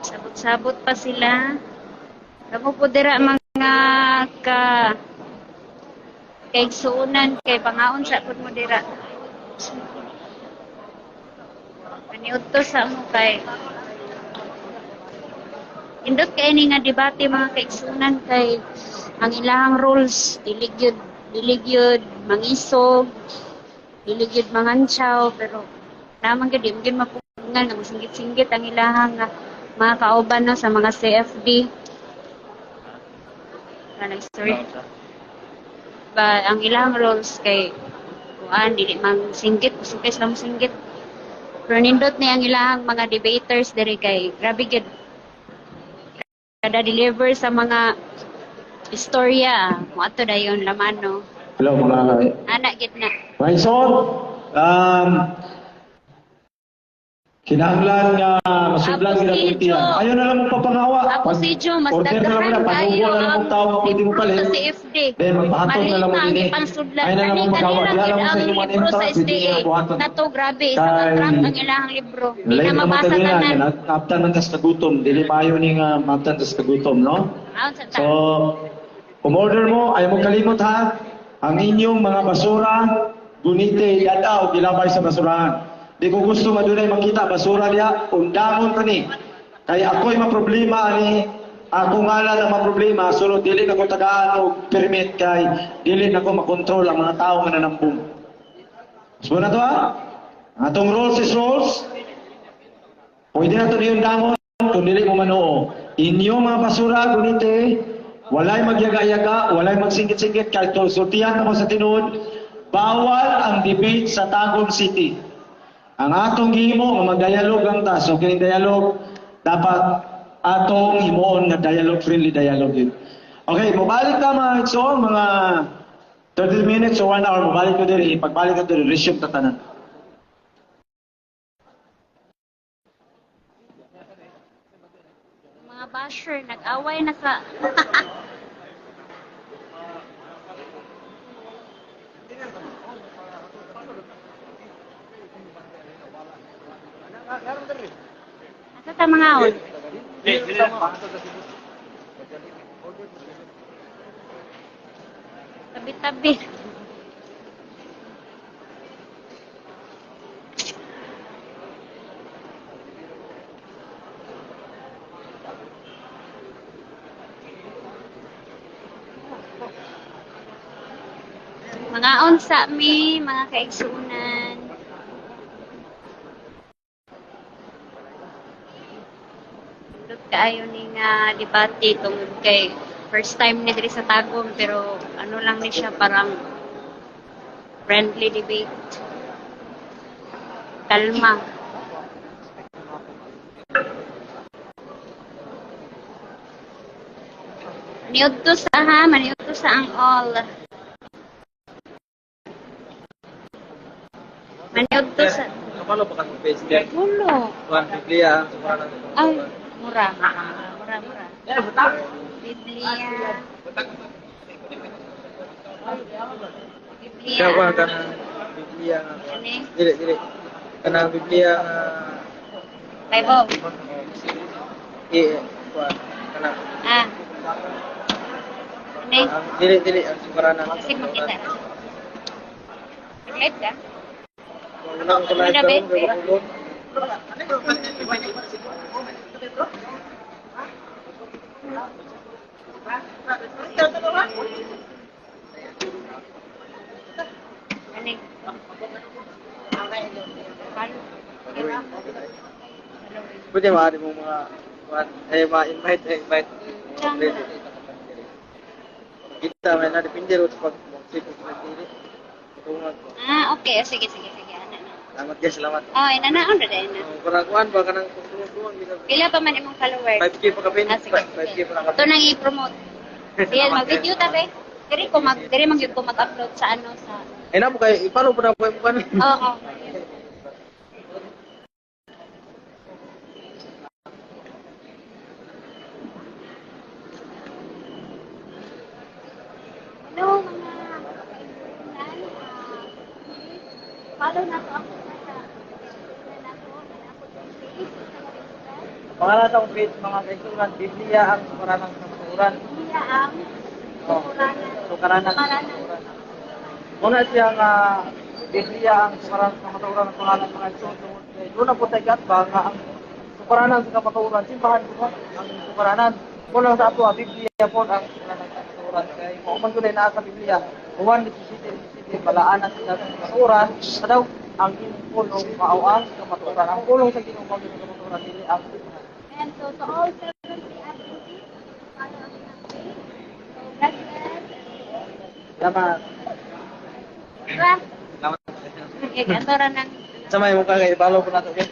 sabot-sabot pa sila. Kamo po dira mga ka kaigsuonan kay pangaon sa pud mo dira. Paniudto sa mo kay indot kay ni nga debate mga kaigsuonan kay ang ilahang rules dili gyud mangisog, dili gyud mangantsaw, pero naman gyud di gyud mapugngan nga masinggit-singgit ang ilahang mga kauban no sa mga CFD. Kanang story. Ba ang ilang roles kay kuan dili mang singgit, kusog kay sila singgit. Pero nindot ni ang ilahang mga debaters diri kay grabe gyud kada deliver sa mga istorya. Mo ato dayon laman no. Hello mga Ana gid na. Maison, kinahanglan nga masudlan Apo gid ang si ultihan. Jo. Ayaw na lang mo papangawa. Apo si Jo, mas order na lang mo daghan na, kayo panubo na lang ang mong tao nga pwede mo libro palit. sa CFD. Then magpahatod na lang mo Malima ang dinhi. ipansudlan. Ayaw na lang mo Kani magawa. kanila Diha lang gid mo sa ang inyong libro sa mga pwede SDA. nga buhaton. Nato grabe isa ka Kay- truck ang ilahang libro. Di Late na naman mabasa tayo tanan. na, naaptan man tas kagutom. Dili maayo ni nga maaptan tas kagutom, no? Aon sa ta. So, umorder mo, ayaw mo kalimot ha, ang inyong mga basura, gunite, yada o gilabay sa basurahan. Di ko gusto nga dunay makita basura diha, undangon pa ni. Kay ako'y maproblema ani, ako ngalan ang maproblema, sunod dili na ko tagaan og permit kay dili na ko makontrol ang mga tao nga nanambong. So na to ha? Atong rules is rules. Pwede na to niyong dangon kung dili mo manuo. Inyo mga basura, gunite, walay magyaga-yaga, walay magsingkit-singkit, kahit sultihan mo sa tinuod, bawal ang debate sa Tagum City. Ang atong gihimo nga mag-dialogue ang ta. So kining dialogue dapat atong himuon nga dialogue, friendly dialogue yun. Okay, mobalik ta mga igsoon, mga 30 minutes or 1 hour, mobalik ko diri, pagbalik ko diri, resume ta tanan. Mga basher nag-away na sa Asa ta mga on? Tabi-tabi. Mga unsa mi, mga kaigsuonan. Nindot kaayo ni nga debate tungod kay first time ni diri sa Tagum, pero ano lang ni siya, parang friendly debate. Kalma. Maniudto sa ha, maniudto sa ang all. Maniudto sa Kapalo pa ka sa page niya? Ulo. Kuan Biblia. Ay, mura. Mura, mura. Biblia. Biblia. Kaya kuan kanang Biblia. Ano? Dili, dili. Kanang Biblia. Bible. Eh, kuan kanang. Ah. Ano? Dili, dili ang sukaranan. Kasi makita. Nag-live ka? Wala ko live Ano na, karon, be? pero Ano? Pwede maaari mong mga kuan eh ma-invite, eh, invite. Kita may na depende ro sa pag sa dili. Tungag ko. Ah, okay. Sige, sige, sige. Ana na. Salamat guys, salamat. Oh, inanaon na din na. Para kuan ba kanang kung bisa. Pila pa man imong followers? 5K pa kapin. Ah, sige, 5K sige. pa nakapin. Ito nang i-promote. Sige, mag-video ta be. Diri ko mag diri man gyud ko mag-upload sa ano sa. Ay na po kay i-follow po na po mo kan. Oo. Hello mga kaibigan. Follow na to ako sa page. Pangalan sa akong page mga kaigsuonan, Biblia ang sukaranan sa kamatuoran. Biblia ang sukaranan. Sukaranan sa kamatuoran. Muna siya nga Biblia ang sukaranan sa kamatuoran ang pangalan mga igsoon tungod kay doon na po tayo ba nga ang sukaranan sa kamatuoran, simbahan po ang sukaranan. Muna sa ato ang Biblia po ang sukaranan sa kamatuoran kay mao man gyud naa sa Biblia. Juan 17:17 balaan ang sila sa kamatuoran, sa daw ang imong pulong mao ang kamatuoran. Ang pulong sa Ginoo mao ang kamatuoran dili ang simbahan. And so to all 70 attendees, follow ang iyang page. So God bless. Salamat. Diba? Salamat. Okay, ato ra nang Sa may mukha kay i-follow po nato kay.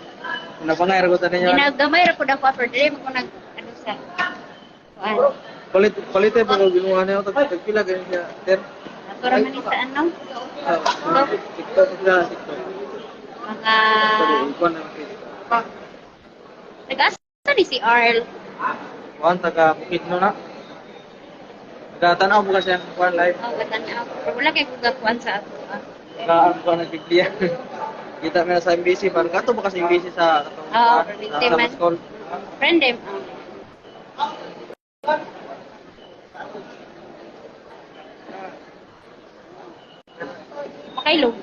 Napangay ra ko ta ninyo. Ginagamay ra pud ako after dili mo ko nag ano sa kuan. Palit palit po ko ginuha niyo tag pila ganyan siya. Ter. Ato ra man ni sa ano? TikTok sila TikTok. Mga Kuan na page. nag-asa ni si Arl. Kuan taga Bukidnon na. Taga tanaw po kasi ang kuan live. Oh, gatanaw. Pero wala kay kugakuan sa ato. Ah. Taga ang kuan ng Biblia. Kita mo na sa MBC parang kato ba kasi MBC sa katong Oo, kuan, permente sa man. school. Friend them. Oh. Pakailog.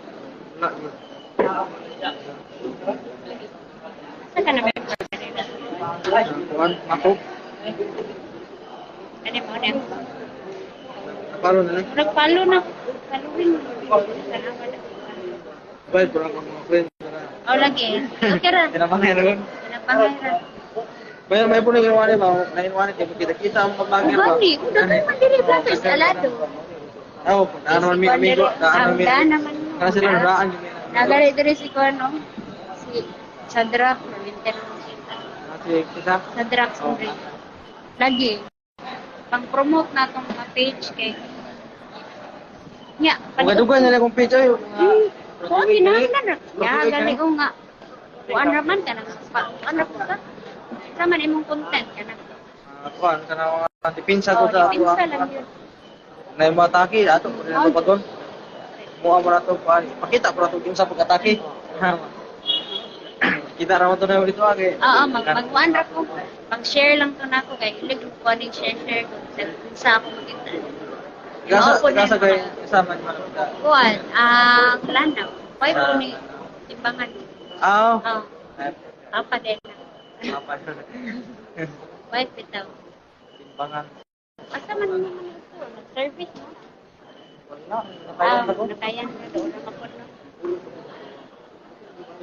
Wala. Asa ka na member? Kuan mako. Ano mo na? Follow na lang. Nag-follow na. Following. Tanawa na. Bayad ko lang ang mga friends. Oh, lagi. Okay ra. Pinapangay ra ron. Pinapangay ra. May may po na ginawa ni ba? Nainuwa ni kita kita ang mga vlogger ba? Gani, daghan man diri vloggers alado. Oh, daan naman mi amigo, daan naman mi. Daan naman mo. Kana sila daan mi. Nagari diri si kuan no. Si Sadrak, Winter kita. Si kita. Sadrak sorry. Lagi pang-promote na tong mga page kay Nya, Dugay-dugay na lang akong page ay. Oo, kinahanglan ra. Ya, gani o nga. Kuan ra man ka nang kuan ra ka. Sa man imong content ka na. Kuan kana mga depensa ko Oh, sa depensa lang yun. Na yung mga atake ato po nila pa doon. Muha mo na to kuan, pakita po na to yung sa pag-atake. Kita ra mo to na dito age. Oo, mag-one ra ko. Mag-share lang to nako kay ilig ko aning share kung sa ako makita. Gasa kay kasama ni Manong. Kuan, ang Lanao. Why po ni timbangan? Ah. Oh. Papa din. Papa. Why bitaw? Timbangan. Asa man naman ito? Nag-service no? Wala, nakayan na ko. Nakayan na doon na kapon no.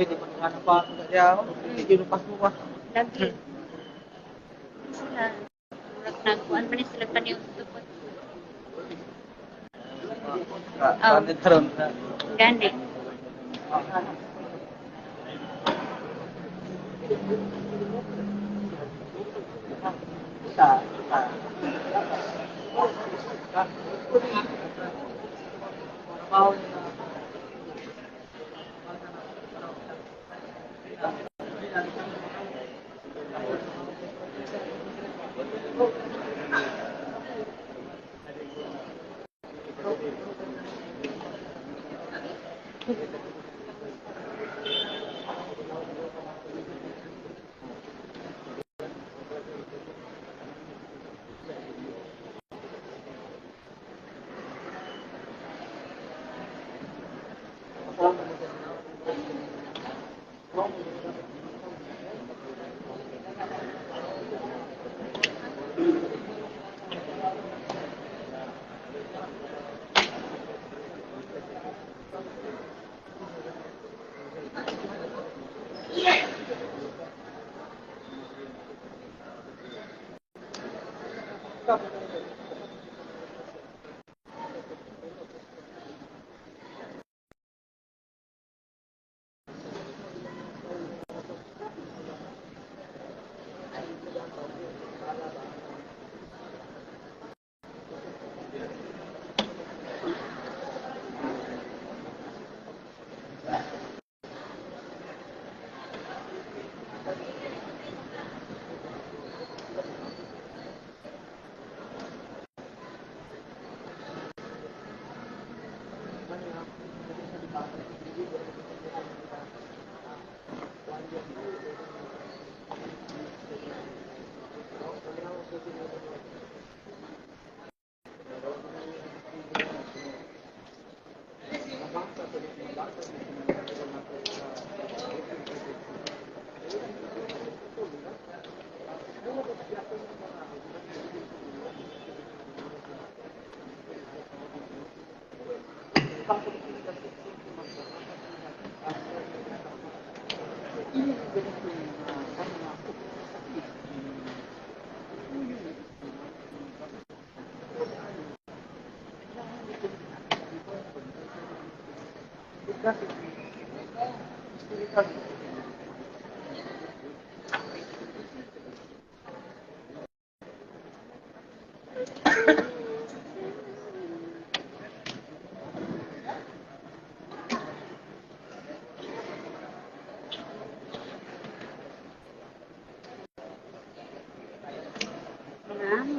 Hindi ko na pa kaya hindi ko pas mo pa. Lagi. Sila murag nagkuan man sila kaniyong tupot. Oh. Gani.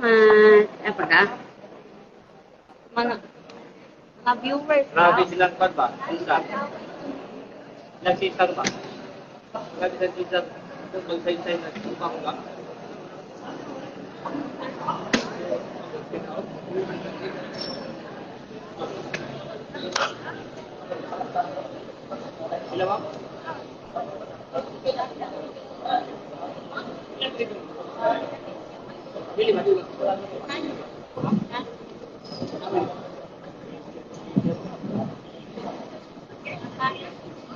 Salamat. Apa ka? Mga viewers. Grabe silang kwan ba? Sisa. Ilang sisar ba? Grabe silang sisar. Magsaysay na sisar ba? Sila ba? Dili ba?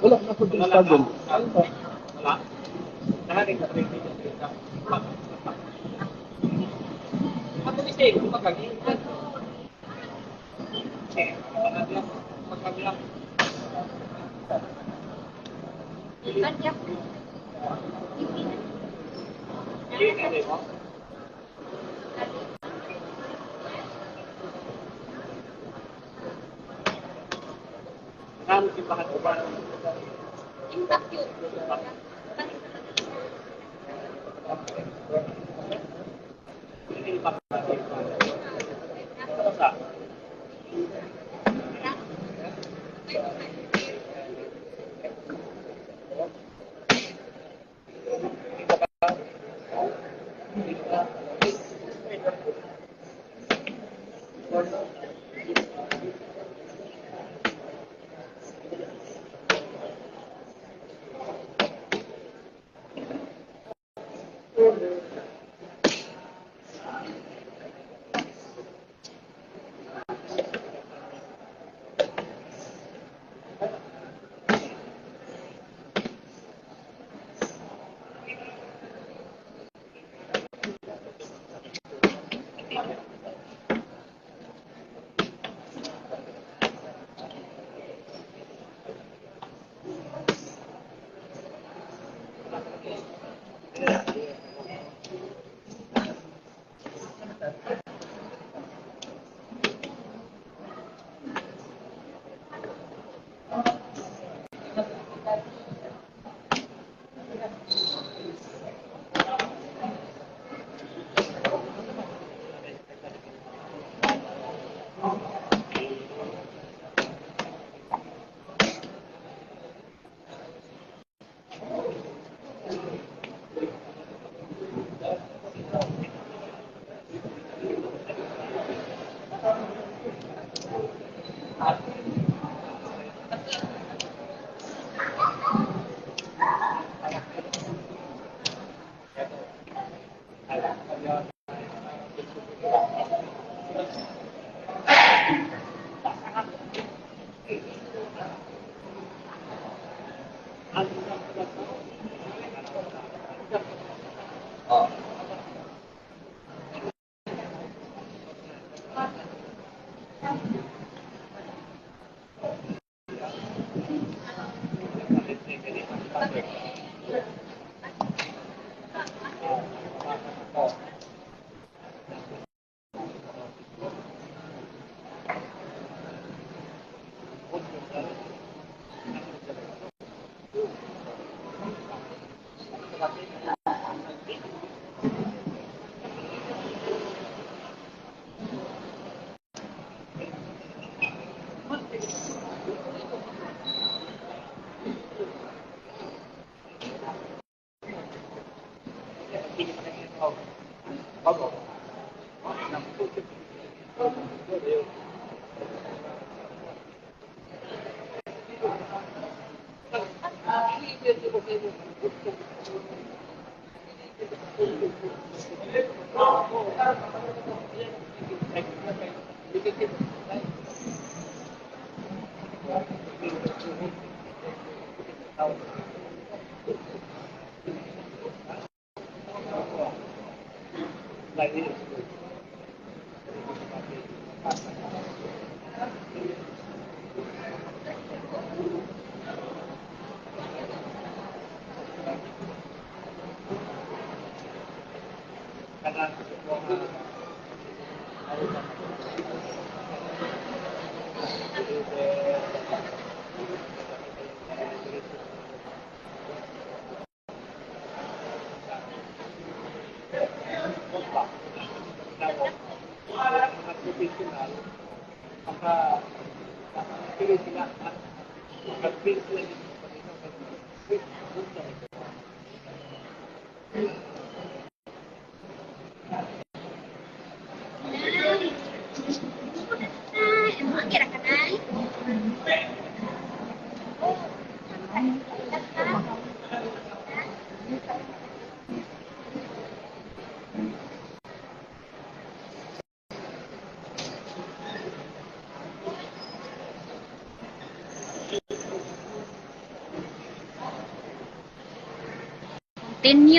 Wala na po Instagram. Wala. Oh.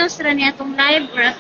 Continuous ra ni atong live or